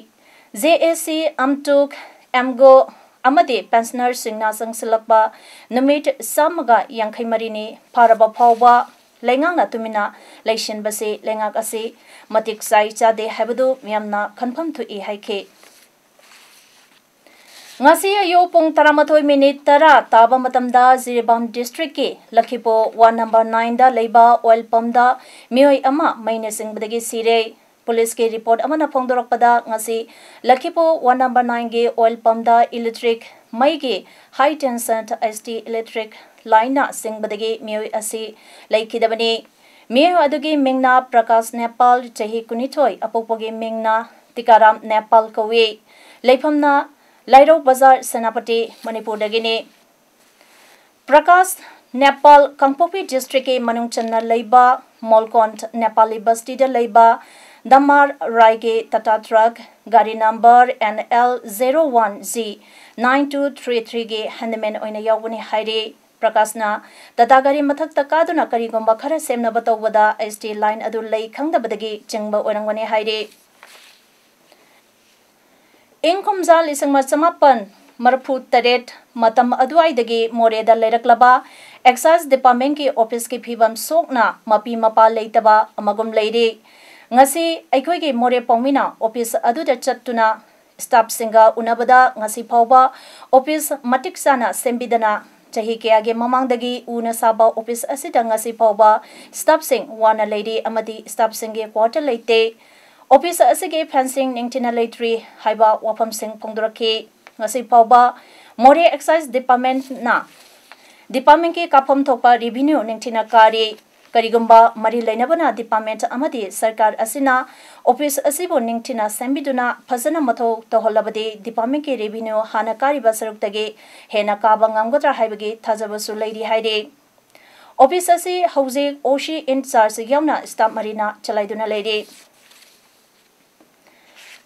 ꯖꯦ ꯑꯦ ꯁꯤ, ꯑꯝꯇꯨꯛ, ꯑꯦꯝꯒꯣ ꯑꯃꯗꯤ ꯄꯦꯟꯁꯅꯔꯁꯤꯡꯅ ꯆꯪꯁꯤꯜꯂꯛꯄ ꯅꯨꯃꯤꯠ ꯆꯥꯝꯃꯒ ꯌꯥꯡꯈꯩ ꯃꯔꯤꯅꯤ ꯐꯥꯔꯕ ꯐꯥꯎꯕ ꯂꯩꯉꯥꯛꯅ ꯇꯨꯃꯤꯟꯅ ꯂꯩꯁꯤꯟꯕꯁꯤ ꯂꯩꯉꯥꯛ ꯑꯁꯤ ꯃꯇꯤꯛ ꯆꯥꯏ ꯆꯥꯗꯦ ꯍꯥꯏꯕꯗꯨ ꯃꯤꯌꯥꯝꯅ ꯈꯟꯐꯝ ꯊꯣꯛꯏ ꯍꯥꯏꯈꯤ꯫ ꯉꯁꯤ ꯑꯌꯨꯛ ꯄꯨꯡ ꯇꯔꯥꯃꯥꯊꯣꯏ ꯃꯤꯅꯤꯠ ꯇꯔꯥ ꯇꯥꯕ ꯃꯇꯝꯗ ꯖꯤꯔꯤꯕꯥꯝ ꯗꯤꯁꯇ꯭ꯔꯤꯛꯀꯤ ꯂꯈꯤꯄꯣ ꯋꯥꯔꯗ ꯅꯝꯕꯔ ꯅꯥꯏꯟꯗ ꯂꯩꯕ ꯑꯣꯏꯜ ꯄꯝꯗ ꯃꯤꯑꯣꯏ ꯑꯃ ꯃꯩꯅ ꯆꯤꯡꯕꯗꯒꯤ ꯁꯤꯔꯦ꯫ ꯄꯨꯂꯤꯁꯀꯤ ꯔꯤꯄꯣꯔꯠ ꯑꯃꯅ ꯐꯣꯡꯗꯣꯔꯛꯄꯗ, ꯉꯁꯤ ꯂꯈꯤꯄꯣ ꯋꯥꯔꯗ ꯅꯝꯕꯔ ꯅꯥꯏꯟꯒꯤ ꯑꯣꯏꯜ ꯄꯝꯗ ꯏꯂꯦꯛꯇ꯭ꯔꯤꯛ ꯃꯩꯒꯤ ꯍꯥꯏ ꯇꯦꯟꯁꯟ ꯑꯦꯁ ꯇꯤ ꯏꯂꯦꯛꯇ꯭ꯔꯤꯛ ꯂꯥꯏꯟꯅ ꯆꯤꯡꯕꯗꯒꯤ ꯃꯤꯑꯣꯏ ꯑꯁꯤ ꯂꯩꯈꯤꯗꯕꯅꯤ꯫ ꯃꯤꯑꯣꯏ ꯑꯗꯨꯒꯤ ꯃꯤꯡꯅ ꯄ꯭ꯔꯀꯥꯁ ꯅꯦꯄꯥꯜ, ꯆꯍꯤ ꯀꯨꯟꯅꯤꯊꯣꯏ, ꯑꯄꯣꯛꯄꯒꯤ ꯃꯤꯡꯅ ꯇꯤꯀꯥꯔꯥꯝ ꯅꯦꯄꯥꯜ ꯀꯧꯏ꯫ ꯂꯩꯐꯝꯅ ꯂꯥꯏꯔꯧ ꯕꯖꯥꯔ, ꯁꯦꯅꯥꯄꯇꯤ, ꯃꯅꯤꯄꯨꯔꯗꯒꯤꯅꯤ꯫ ꯄ꯭ꯔꯀꯥꯁ ꯅꯦꯄꯥꯜ ꯀꯥꯡꯄꯣꯛꯄꯤ ꯗꯤꯁꯇ꯭ꯔꯤꯛꯀꯤ ꯃꯅꯨꯡ ꯆꯟꯅ ꯂꯩꯕ ꯃꯣꯜꯀꯣꯟ ꯅꯦꯄꯥꯂꯤ ꯕꯁꯇꯤꯗ ꯂꯩꯕ ꯗꯃꯥꯔ ꯔꯥꯏꯒꯤ ꯇꯥꯇꯥ ꯇ꯭ꯔꯛ ꯒꯥꯔꯤ number N L zero one G nine two three ꯊ꯭ꯔꯤꯒꯤ ꯍꯦꯟꯗꯃꯦꯟ ꯑꯣꯏꯅ ꯌꯥꯎꯕꯅꯤ ꯍꯥꯏꯔꯤ꯫ ꯄ꯭ꯔꯀꯥꯁꯅ ꯇꯥꯇꯥ ꯒꯥꯔꯤ ꯃꯊꯛꯇ ꯀꯥꯗꯨꯅ ꯀꯔꯤꯒꯨꯝꯕ ꯈꯔ ꯁꯦꯝꯅꯕ ꯇꯧꯕꯗ ꯑꯦꯁ ꯇꯤ ꯂꯥꯏꯟ ꯑꯗꯨ ꯂꯩ ꯈꯪꯗꯕꯗꯒꯤ ꯆꯤꯡꯕ ꯑꯣꯏꯔꯝꯒꯅꯤ ꯍꯥꯏꯔꯤ꯫ ꯏꯪ ꯀꯨꯝꯖꯥ ꯂꯤꯁꯤꯡ ꯑꯃ ꯆꯃꯥꯄꯟ ꯃꯔꯤꯐꯨ ꯇꯔꯦꯠ ꯃꯇꯝ ꯑꯗꯨꯋꯥꯏꯗꯒꯤ ꯃꯣꯔꯦꯗ ꯂꯩꯔꯛꯂꯕ ꯑꯦꯛꯁꯥꯏꯖ ꯗꯤꯄꯥꯔꯠꯃꯦꯟꯠꯀꯤ ꯑꯣꯐꯤꯁꯀꯤ ꯐꯤꯕꯝ ꯁꯣꯛꯅ ꯃꯄꯤ ꯃꯄꯥ ꯂꯩꯇꯕ ꯑꯃꯒꯨꯝ ꯂꯩꯔꯤ꯫ ꯉꯁꯤ ꯑꯩꯈꯣꯏꯒꯤ ꯃꯣꯔꯦ ꯄꯥꯎꯃꯤꯅ ꯑꯣꯐꯤꯁ ꯑꯗꯨꯗ ꯆꯠꯇꯨꯅ ꯁ꯭ꯇꯥꯐꯁꯤꯡꯒ ꯎꯅꯕꯗ ꯉꯁꯤ ꯐꯥꯎꯕ ꯑꯣꯐꯤꯁ ꯃꯇꯤꯛ ꯆꯥꯅ ꯁꯦꯝꯕꯤꯗꯅ ꯆꯍꯤ ꯀꯌꯥꯒꯤ ꯃꯃꯥꯡꯗꯒꯤ ꯎꯅ ꯁꯥꯕ ꯑꯣꯐꯤꯁ ꯑꯁꯤꯗ ꯉꯁꯤ ꯐꯥꯎꯕ ꯁ꯭ꯇꯥꯐꯁꯤꯡ ꯋꯥꯅ ꯂꯩꯔꯤ ꯑꯃꯗꯤ ꯁ꯭ꯇꯥꯐꯁꯤꯡꯒꯤ ꯀ꯭ꯋꯥꯔꯇꯔ ꯂꯩꯇꯦ꯫ ꯑꯣꯐꯤꯁ ꯑꯁꯤꯒꯤ ꯐꯦꯟꯁꯤꯡ ꯅꯤꯡꯊꯤꯅ ꯂꯩꯇ꯭ꯔꯤ ꯍꯥꯏꯕ ꯋꯥꯐꯝꯁꯤꯡ ꯐꯣꯡꯗꯣꯔꯛꯈꯤ꯫ ꯉꯁꯤ ꯐꯥꯎꯕ ꯃꯣꯔꯦ ꯑꯦꯛꯁꯥꯏꯖ ꯗꯤꯄꯥꯔꯠꯃꯦꯟꯠꯅ ꯗꯤꯄꯥꯔꯠꯃꯦꯟꯠꯀꯤ ꯀꯥꯞꯐꯝ ꯊꯣꯛꯄ ꯔꯦꯚꯤꯅ꯭ꯌꯨ ꯅꯤꯡꯊꯤꯅ ꯀꯥꯔꯤ꯫ ꯀꯔꯤꯒꯨꯝꯕ ꯃꯔꯤ ꯂꯩꯅꯕꯅ ꯗꯤꯄꯥꯔꯠꯃꯦꯟꯠ ꯑꯃꯗꯤ ꯁꯔꯀꯥꯔ ꯑꯁꯤꯅ ꯑꯣꯐꯤꯁ ꯑꯁꯤꯕꯨ ꯅꯤꯡꯊꯤꯅ ꯁꯦꯝꯕꯤꯗꯨꯅ ꯐꯖꯅ ꯃꯊꯧ ꯇꯧꯍꯜꯂꯕꯗꯤ ꯗꯤꯄꯥꯔꯠꯃꯦꯟꯠꯀꯤ ꯔꯦꯚꯤꯅ꯭ꯌꯨ ꯍꯥꯟꯅ ꯀꯥꯔꯤꯕ ꯁꯔꯨꯛꯇꯒꯤ ꯍꯦꯟꯅ ꯀꯥꯕ ꯉꯝꯒꯗ꯭ꯔꯥ ꯍꯥꯏꯕꯒꯤ ꯊꯥꯖꯕꯁꯨ ꯂꯩꯔꯤ ꯍꯥꯏꯔꯤ꯫ ꯑꯣꯐꯤꯁ ꯑꯁꯤ ꯍꯧꯖꯤꯛ ꯑꯣ ꯁꯤ ꯏꯟꯆꯥꯔꯖ ꯌꯥꯎꯅ ꯁ꯭ꯇꯥꯐ ꯃꯔꯤꯅ ꯆꯂꯥꯏꯗꯨꯅ ꯂꯩꯔꯤ꯫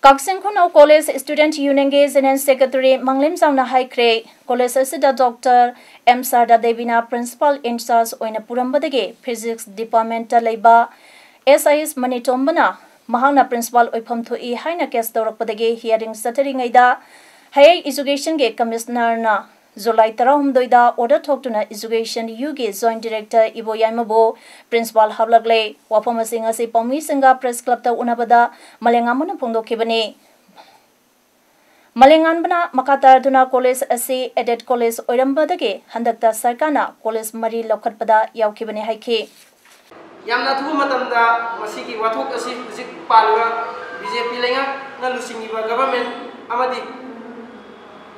ꯀꯛꯆꯤꯡ ꯈꯨꯅꯧ ꯀꯣꯂꯦꯖ ꯁ꯭ꯇꯨꯗꯦꯟꯠ ꯌꯨꯅꯤꯌꯟꯒꯤ ꯖꯦꯅꯔꯦꯜ ꯁꯦꯀ꯭ꯔꯦꯇꯔꯤ ꯃꯪꯂꯦꯝꯖꯥꯎꯅ ꯍꯥꯏꯈ꯭ꯔꯦ, ꯀꯣꯂꯦꯖ ꯑꯁꯤꯗ ꯗꯣꯛꯇꯔ ꯑꯦꯝ ꯁꯥꯔꯗꯥ ꯗꯦꯕꯤꯅ ꯄ꯭ꯔꯤꯟꯁꯤꯄꯥꯜ ꯏꯟꯆꯥꯔꯖ ꯑꯣꯏꯅ ꯄꯨꯔꯝꯕꯗꯒꯤ ꯐꯤꯖꯤꯛꯁ ꯗꯤꯄꯥꯔꯠꯃꯦꯟꯠꯇ ꯂꯩꯕ ꯑꯦꯁ ꯑꯥꯏ ꯑꯦꯁ ꯃꯅꯤꯇꯣꯝꯕꯅ ꯃꯍꯥꯛꯅ ꯄ꯭ꯔꯤꯟꯁꯤꯄꯥꯜ ꯑꯣꯏꯐꯝ ꯊꯣꯛꯏ ꯍꯥꯏꯅ ꯀꯦꯁ ꯇꯧꯔꯛꯄꯗꯒꯤ ꯍꯤꯌꯥꯔꯤꯡ ꯆꯠꯊꯔꯤꯉꯩꯗ ꯍꯌꯔ ꯏꯖꯨꯀꯦꯁꯟꯒꯤ ꯀꯃꯤꯁꯅꯔꯅ ꯖꯨꯂꯥꯏ ꯇꯔꯥꯍꯨꯝꯗꯣꯏꯗ ꯑꯣꯔꯗꯔ ꯊꯣꯛꯇꯨꯅ ꯏꯖꯨꯀꯦꯁꯟ ꯌꯨꯒꯤ ꯖꯣꯏꯟꯠ ꯗꯤꯔꯦꯛꯇꯔ ꯏꯕꯣꯌꯥꯏꯃꯕꯨ ꯄ꯭ꯔꯤꯟꯁꯤꯄꯥꯜ ꯍꯥꯞꯂꯛꯂꯦ꯫ ꯋꯥꯐꯝ ꯑꯁꯤ ꯉꯁꯤ ꯄꯥꯎꯃꯤꯁꯤꯡꯒ ꯄ꯭ꯔꯦꯁ ꯀ꯭ꯂꯕꯇ ꯎꯅꯕꯗ ꯃꯂꯦꯉꯥꯝꯕꯅ ꯐꯣꯡꯗꯣꯛꯈꯤꯕꯅꯤ꯫ ꯃꯂꯦꯉꯥꯟꯕꯅ ꯃꯈꯥ ꯇꯥꯔꯗꯨꯅ ꯀꯣꯂꯦꯖ ꯑꯁꯤ ꯑꯦꯗꯦꯗ ꯀꯣꯂꯦꯖ ꯑꯣꯏꯔꯝꯕꯗꯒꯤ ꯍꯟꯗꯛꯇ ꯁꯔꯀꯥꯔꯅ ꯀꯣꯂꯦꯖ ꯃꯔꯤ ꯂꯧꯈꯠꯄꯗ ꯌꯥꯎꯈꯤꯕꯅꯤ ꯍꯥꯏꯈꯤ꯫ ꯌꯥꯝꯅ ꯑꯊꯨꯕ ꯃꯇꯝꯗ ꯃꯁꯤꯒꯤ ꯋꯥꯊꯣꯛ ꯑꯁꯤ ꯍꯧꯖꯤꯛ ꯄꯥꯜꯂꯤꯕ ꯕꯤ ꯖꯦ ꯄꯤ ꯂꯩꯉꯥꯛꯅ ꯂꯨꯆꯤꯡꯉꯤꯕ ꯒꯚꯔꯟꯃꯦꯟꯠ ꯑꯃꯗꯤ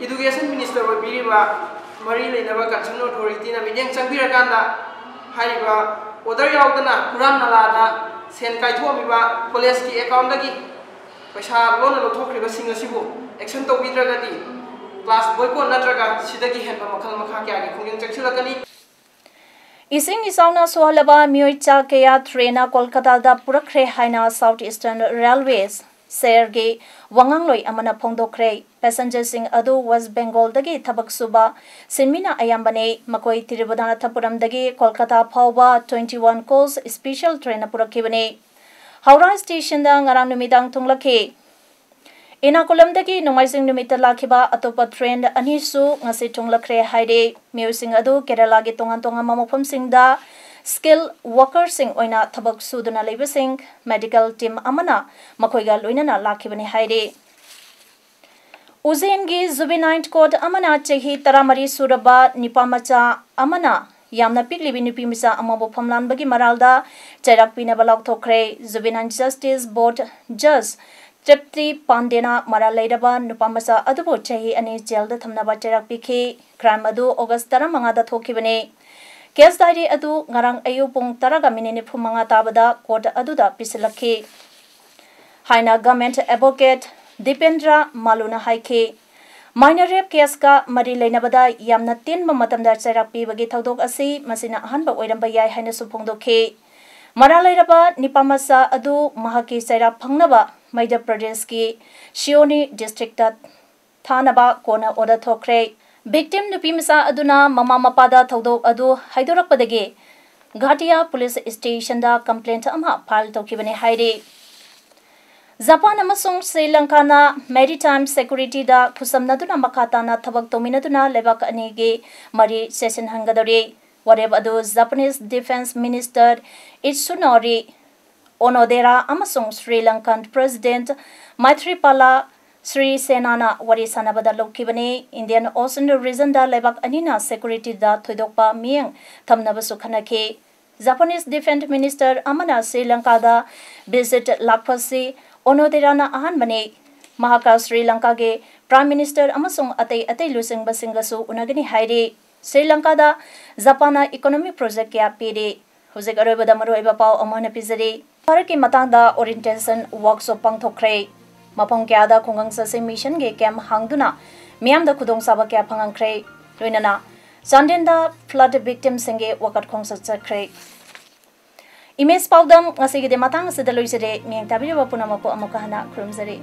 ꯏꯗꯨꯀꯦꯁꯟ ꯃꯤꯅꯤꯁꯇꯔ ꯑꯣꯏꯕꯤꯔꯤꯕ ꯃꯔꯤ ꯂꯩꯅꯕ ꯀꯟꯁꯔꯟ ꯑꯣꯊꯣꯔꯤꯇꯤꯅ ꯃꯤꯠꯌꯦꯡ ꯆꯪꯕꯤꯔꯀꯥꯟꯗ ꯍꯥꯏꯔꯤꯕ ꯑꯣꯔꯗꯔ ꯌꯥꯎꯗꯅ ꯍꯨꯔꯥꯟ ꯅꯂꯥꯗ ꯁꯦꯟ ꯀꯥꯏꯊꯣꯛꯑꯝꯃꯤꯕ ꯀꯣꯂꯦꯖꯀꯤ ꯑꯦꯀꯥꯎꯟꯗꯒꯤ ꯄꯩꯁꯥ ꯂꯣꯟꯅ ꯂꯧꯊꯣꯛꯈ꯭ꯔꯤꯕꯁꯤꯡ ꯑꯁꯤꯕꯨ ꯑꯦꯛꯁꯟ ꯇꯧꯕꯤꯗ꯭ꯔꯒꯗꯤ ꯀ꯭ꯂꯥꯁ ꯕꯣꯏꯀꯣꯠ ꯅꯠꯇ꯭ꯔꯒ ꯁꯤꯗꯒꯤ ꯍꯦꯟꯕ ꯃꯈꯜ ꯃꯈꯥ ꯀꯌꯥꯒꯤ ꯈꯣꯡꯖꯪ ꯆꯪꯁꯤꯜꯂꯛꯀꯅꯤ꯫ ꯏꯁꯤꯡ ꯏꯆꯥꯎꯅ ꯁꯣꯛꯍꯜꯂꯕ ꯃꯤꯑꯣꯏ ꯆꯥ ꯀꯌꯥ ꯇ꯭ꯔꯦꯟꯅ ꯀꯣꯜꯀꯇꯥꯗ ꯄꯨꯔꯛꯈ꯭ꯔꯦ ꯍꯥꯏꯅ ꯁꯥꯎꯠ ꯏꯁꯇꯔꯟ ꯔꯦꯜꯋꯦ ꯁꯦꯔꯒꯤ ꯋꯥꯉꯥꯡꯂꯣꯏ ꯑꯃꯅ ꯐꯣꯡꯗꯣꯛꯈ꯭ꯔꯦ꯫ ꯄꯦꯁꯦꯟꯖꯔꯁꯤꯡ ꯑꯗꯨ ꯋꯦꯁ ꯕꯦꯡꯒꯣꯜꯗꯒꯤ ꯊꯕꯛ ꯁꯨꯕ ꯁꯤꯟꯃꯤꯅ ꯑꯌꯥꯝꯕꯅꯤ꯫ ꯃꯈꯣꯏ ꯇꯤꯔꯨꯕꯅꯥꯊꯄꯨꯔꯝꯗꯒꯤ ꯀꯣꯜꯀꯇꯥ ꯐꯥꯎꯕ twenty one coach special ꯇ꯭ꯔꯦꯟꯅ ꯄꯨꯔꯛꯈꯤꯕꯅꯤ꯫ ꯍꯧꯔꯥ ꯁ꯭ꯇꯦꯁꯟꯗ ꯉꯔꯥꯡ ꯅꯨꯃꯤꯗꯥꯡ ꯊꯨꯡꯂꯛꯈꯤ꯫ ꯏꯔꯅꯥꯀꯨꯂꯝꯗꯒꯤ ꯅꯣꯡꯃꯥꯏꯖꯤꯡ ꯅꯨꯃꯤꯠꯇ ꯂꯥꯛꯈꯤꯕ ꯑꯇꯣꯞꯄ ꯇ꯭ꯔꯦꯟ ꯑꯅꯤꯁꯨ ꯉꯁꯤ ꯊꯨꯡꯂꯛꯈ꯭ꯔꯦ ꯍꯥꯏꯔꯤ꯫ ꯃꯤꯑꯣꯏꯁꯤꯡ ꯑꯗꯨ ꯀꯦꯔꯂꯥꯒꯤ ꯇꯣꯉꯥꯟ ꯇꯣꯉꯥꯟꯕ ꯃꯐꯝꯁꯤꯡꯗ skilled workerꯁꯤꯡ ꯑꯣꯏꯅ ꯊꯕꯛ ꯁꯨꯗꯨꯅ ꯂꯩꯕꯁꯤꯡ medical team ꯑꯃꯅ ꯃꯈꯣꯏꯒ ꯂꯣꯏꯅꯅ ꯂꯥꯛꯈꯤꯕꯅꯤ ꯍꯥꯏꯔꯤ꯫ ꯎꯖꯦꯟꯒꯤ juvenile court ꯑꯃꯅ ꯆꯍꯤ ꯇꯔꯥꯃꯔꯤ ꯁꯨꯔꯕ ꯅꯤꯄꯥ ꯃꯆꯥ ꯑꯃꯅ ꯌꯥꯝꯅ ꯄꯤꯛꯂꯤꯕꯤ ꯅꯨꯄꯤ ꯃꯆꯥ ꯑꯃꯕꯨ ꯐꯝꯂꯥꯟꯕꯒꯤ ꯃꯔꯥꯜꯗ ꯆꯩꯔꯥꯛ ꯄꯤꯅꯕ ꯂꯥꯎꯊꯣꯛꯈ꯭ꯔꯦ꯫ Juvenile Justice Board Judge ꯇ꯭ꯔꯤꯞꯇꯤ ꯄꯥꯟꯗꯦꯅ ꯃꯔꯥꯜ ꯂꯩꯔꯕ ꯅꯨꯄꯥ ꯃꯆꯥ ꯑꯗꯨꯕꯨ ꯆꯍꯤ ꯑꯅꯤ ꯖꯦꯜꯗ ꯊꯝꯅꯕ ꯆꯩꯔꯥꯛ ꯄꯤꯈꯤ꯫ Crime ꯑꯗꯨ August ꯇꯔꯥꯃꯉꯥꯗ ꯊꯣꯛꯈꯤꯕꯅꯤ꯫ Case diary ꯑꯗꯨ ꯉꯔꯥꯡ ꯑꯌꯨꯛ ꯄꯨꯡ ꯇꯔꯥꯒ ꯃꯤꯅꯤꯠ ꯅꯤꯐꯨ ꯃꯉꯥ ꯇꯥꯕꯗ court ꯑꯗꯨꯗ ꯄꯤꯁꯤꯜꯂꯛꯈꯤ ꯍꯥꯏꯅ government advocate ꯗꯤꯄꯦꯟꯗ꯭ꯔ ꯃꯥꯂꯨꯅ ꯍꯥꯏꯈꯤ꯫ Minor rape caseꯀ ꯃꯔꯤ ꯂꯩꯅꯕꯗ ꯌꯥꯝꯅ ꯇꯦꯟꯕ ꯃꯇꯝꯗ ꯆꯩꯔꯥꯛ ꯄꯤꯕꯒꯤ ꯊꯧꯗꯣꯛ ꯑꯁꯤ ꯃꯁꯤꯅ ꯑꯍꯥꯟꯕ ꯑꯣꯏꯔꯝꯕ ꯌꯥꯏ ꯍꯥꯏꯅꯁꯨ ꯐꯣꯡꯗꯣꯛꯈꯤ꯫ ꯃꯔꯥꯜ ꯂꯩꯔꯕ ꯅꯤꯄꯥ ꯃꯆꯥ ꯑꯗꯨ ꯃꯍꯥꯛꯀꯤ ꯆꯩꯔꯥꯛ ꯐꯪꯅꯕ ꯃꯙ꯭ꯌ ꯄ꯭ꯔꯗꯦꯁꯀꯤ ꯁꯤꯑꯣꯅꯤ districtꯇ ꯊꯥꯅꯕ ꯀꯣꯟꯅ order ꯊꯣꯛꯈ꯭ꯔꯦ꯫ Victim ꯅꯨꯄꯤ ꯃꯆꯥ ꯑꯗꯨꯅ ꯃꯃꯥ ꯃꯄꯥꯗ ꯊꯧꯗꯣꯛ ꯑꯗꯨ ꯍꯥꯏꯗꯣꯔꯛꯄꯗꯒꯤ ꯘꯥꯇꯤꯌꯥ police stationꯗ complaint ꯑꯃ file ꯇꯧꯈꯤꯕꯅꯤ ꯍꯥꯏꯔꯤ꯫ ꯖꯄꯥꯟ ꯑꯃꯁꯨꯡ ꯁ꯭ꯔꯤ ꯂꯪꯀꯥꯅ maritime securityꯗ ꯈꯨꯠꯁꯝꯅꯗꯨꯅ ꯃꯈꯥ ꯇꯥꯅ ꯊꯕꯛ ꯇꯧꯃꯤꯟꯅꯗꯨꯅ ꯂꯩꯕꯥꯛ ꯑꯅꯤꯒꯤ ꯃꯔꯤ ꯆꯦꯠꯁꯤꯟꯍꯟꯒꯗꯧꯔꯤ꯫ ꯋꯥꯔꯦꯞ ꯑꯗꯨ Japanese Defence Minister Itsunori Onodera ꯑꯃꯁꯨꯡ Sri Lankan President Maithripala Srisenana ꯋꯥꯔꯤ ꯁꯥꯟꯅꯕꯗ ꯂꯧꯈꯤꯕꯅꯤ꯫ Indian Ocean regionꯗ ꯂꯩꯕꯥꯛ ꯑꯅꯤꯅ securityꯗ ꯊꯣꯏꯗꯣꯛꯄ ꯃꯤꯠꯌꯦꯡ ꯊꯝꯅꯕꯁꯨ ꯈꯟꯅꯈꯤ꯫ Japanese Defence Minister ꯑꯃꯅ ꯁ꯭ꯔꯤ ꯂꯪꯀꯥꯗ visit ꯂꯥꯛꯄꯁꯤ ꯑꯣꯅꯣꯗꯦꯔꯥꯅ ꯑꯍꯥꯟꯕꯅꯤ꯫ ꯃꯍꯥꯛꯀ ꯁ꯭ꯔꯤ ꯂꯪꯀꯥꯒꯤ Prime Minister ꯑꯃꯁꯨꯡ ꯑꯇꯩ ꯑꯇꯩ ꯂꯨꯆꯤꯡꯕꯁꯤꯡꯒꯁꯨ ꯎꯅꯒꯅꯤ ꯍꯥꯏꯔꯤ꯫ ꯁ꯭ꯔꯤ ꯂꯪꯀꯥꯗ ꯖꯄꯥꯟꯅ economic project ꯀꯌꯥ ꯄꯤꯔꯤ꯫ ꯍꯧꯖꯤꯛ ꯑꯔꯣꯏꯕꯗ ꯃꯔꯨꯑꯣꯏꯕ ꯄꯥꯎ ꯑꯃ ꯑꯣꯏꯅ ꯄꯤꯖꯔꯤ꯫ ꯚꯥꯔꯠꯀꯤ ꯃꯇꯥꯡꯗ orientation workshop ꯄꯥꯡꯊꯣꯛꯈ꯭ꯔꯦ꯫ ꯃꯐꯝ ꯀꯌꯥꯗ ꯈꯨꯡꯒꯪ ꯆꯠꯁꯤꯡ missionꯒꯤ camp ꯍꯥꯡꯗꯨꯅ ꯃꯤꯌꯥꯝꯗ ꯈꯨꯗꯣꯡꯆꯥꯕ ꯀꯌꯥ ꯐꯪꯍꯟꯈ꯭ꯔꯦ꯫ ꯂꯣꯏꯅꯅ ꯆꯥꯟꯗꯦꯜꯗ flood victimꯁꯤꯡꯒꯤ ꯋꯥꯀꯠ ꯈꯣꯡꯆꯠ ꯆꯠꯈ꯭ꯔꯦ꯫ Image ꯄꯥꯎꯗꯝ ꯉꯁꯤꯒꯤꯗꯤ ꯃꯇꯥꯡ ꯑꯁꯤꯗ ꯂꯣꯏꯖꯔꯦ꯫ ꯃꯤꯠꯌꯦꯡ ꯇꯥꯕꯤꯔꯤꯕ ꯄꯨꯝꯅꯃꯛꯄꯨ ꯑꯃꯨꯛꯀ ꯍꯟꯅ ꯈꯨꯔꯨꯝꯖꯔꯤ꯫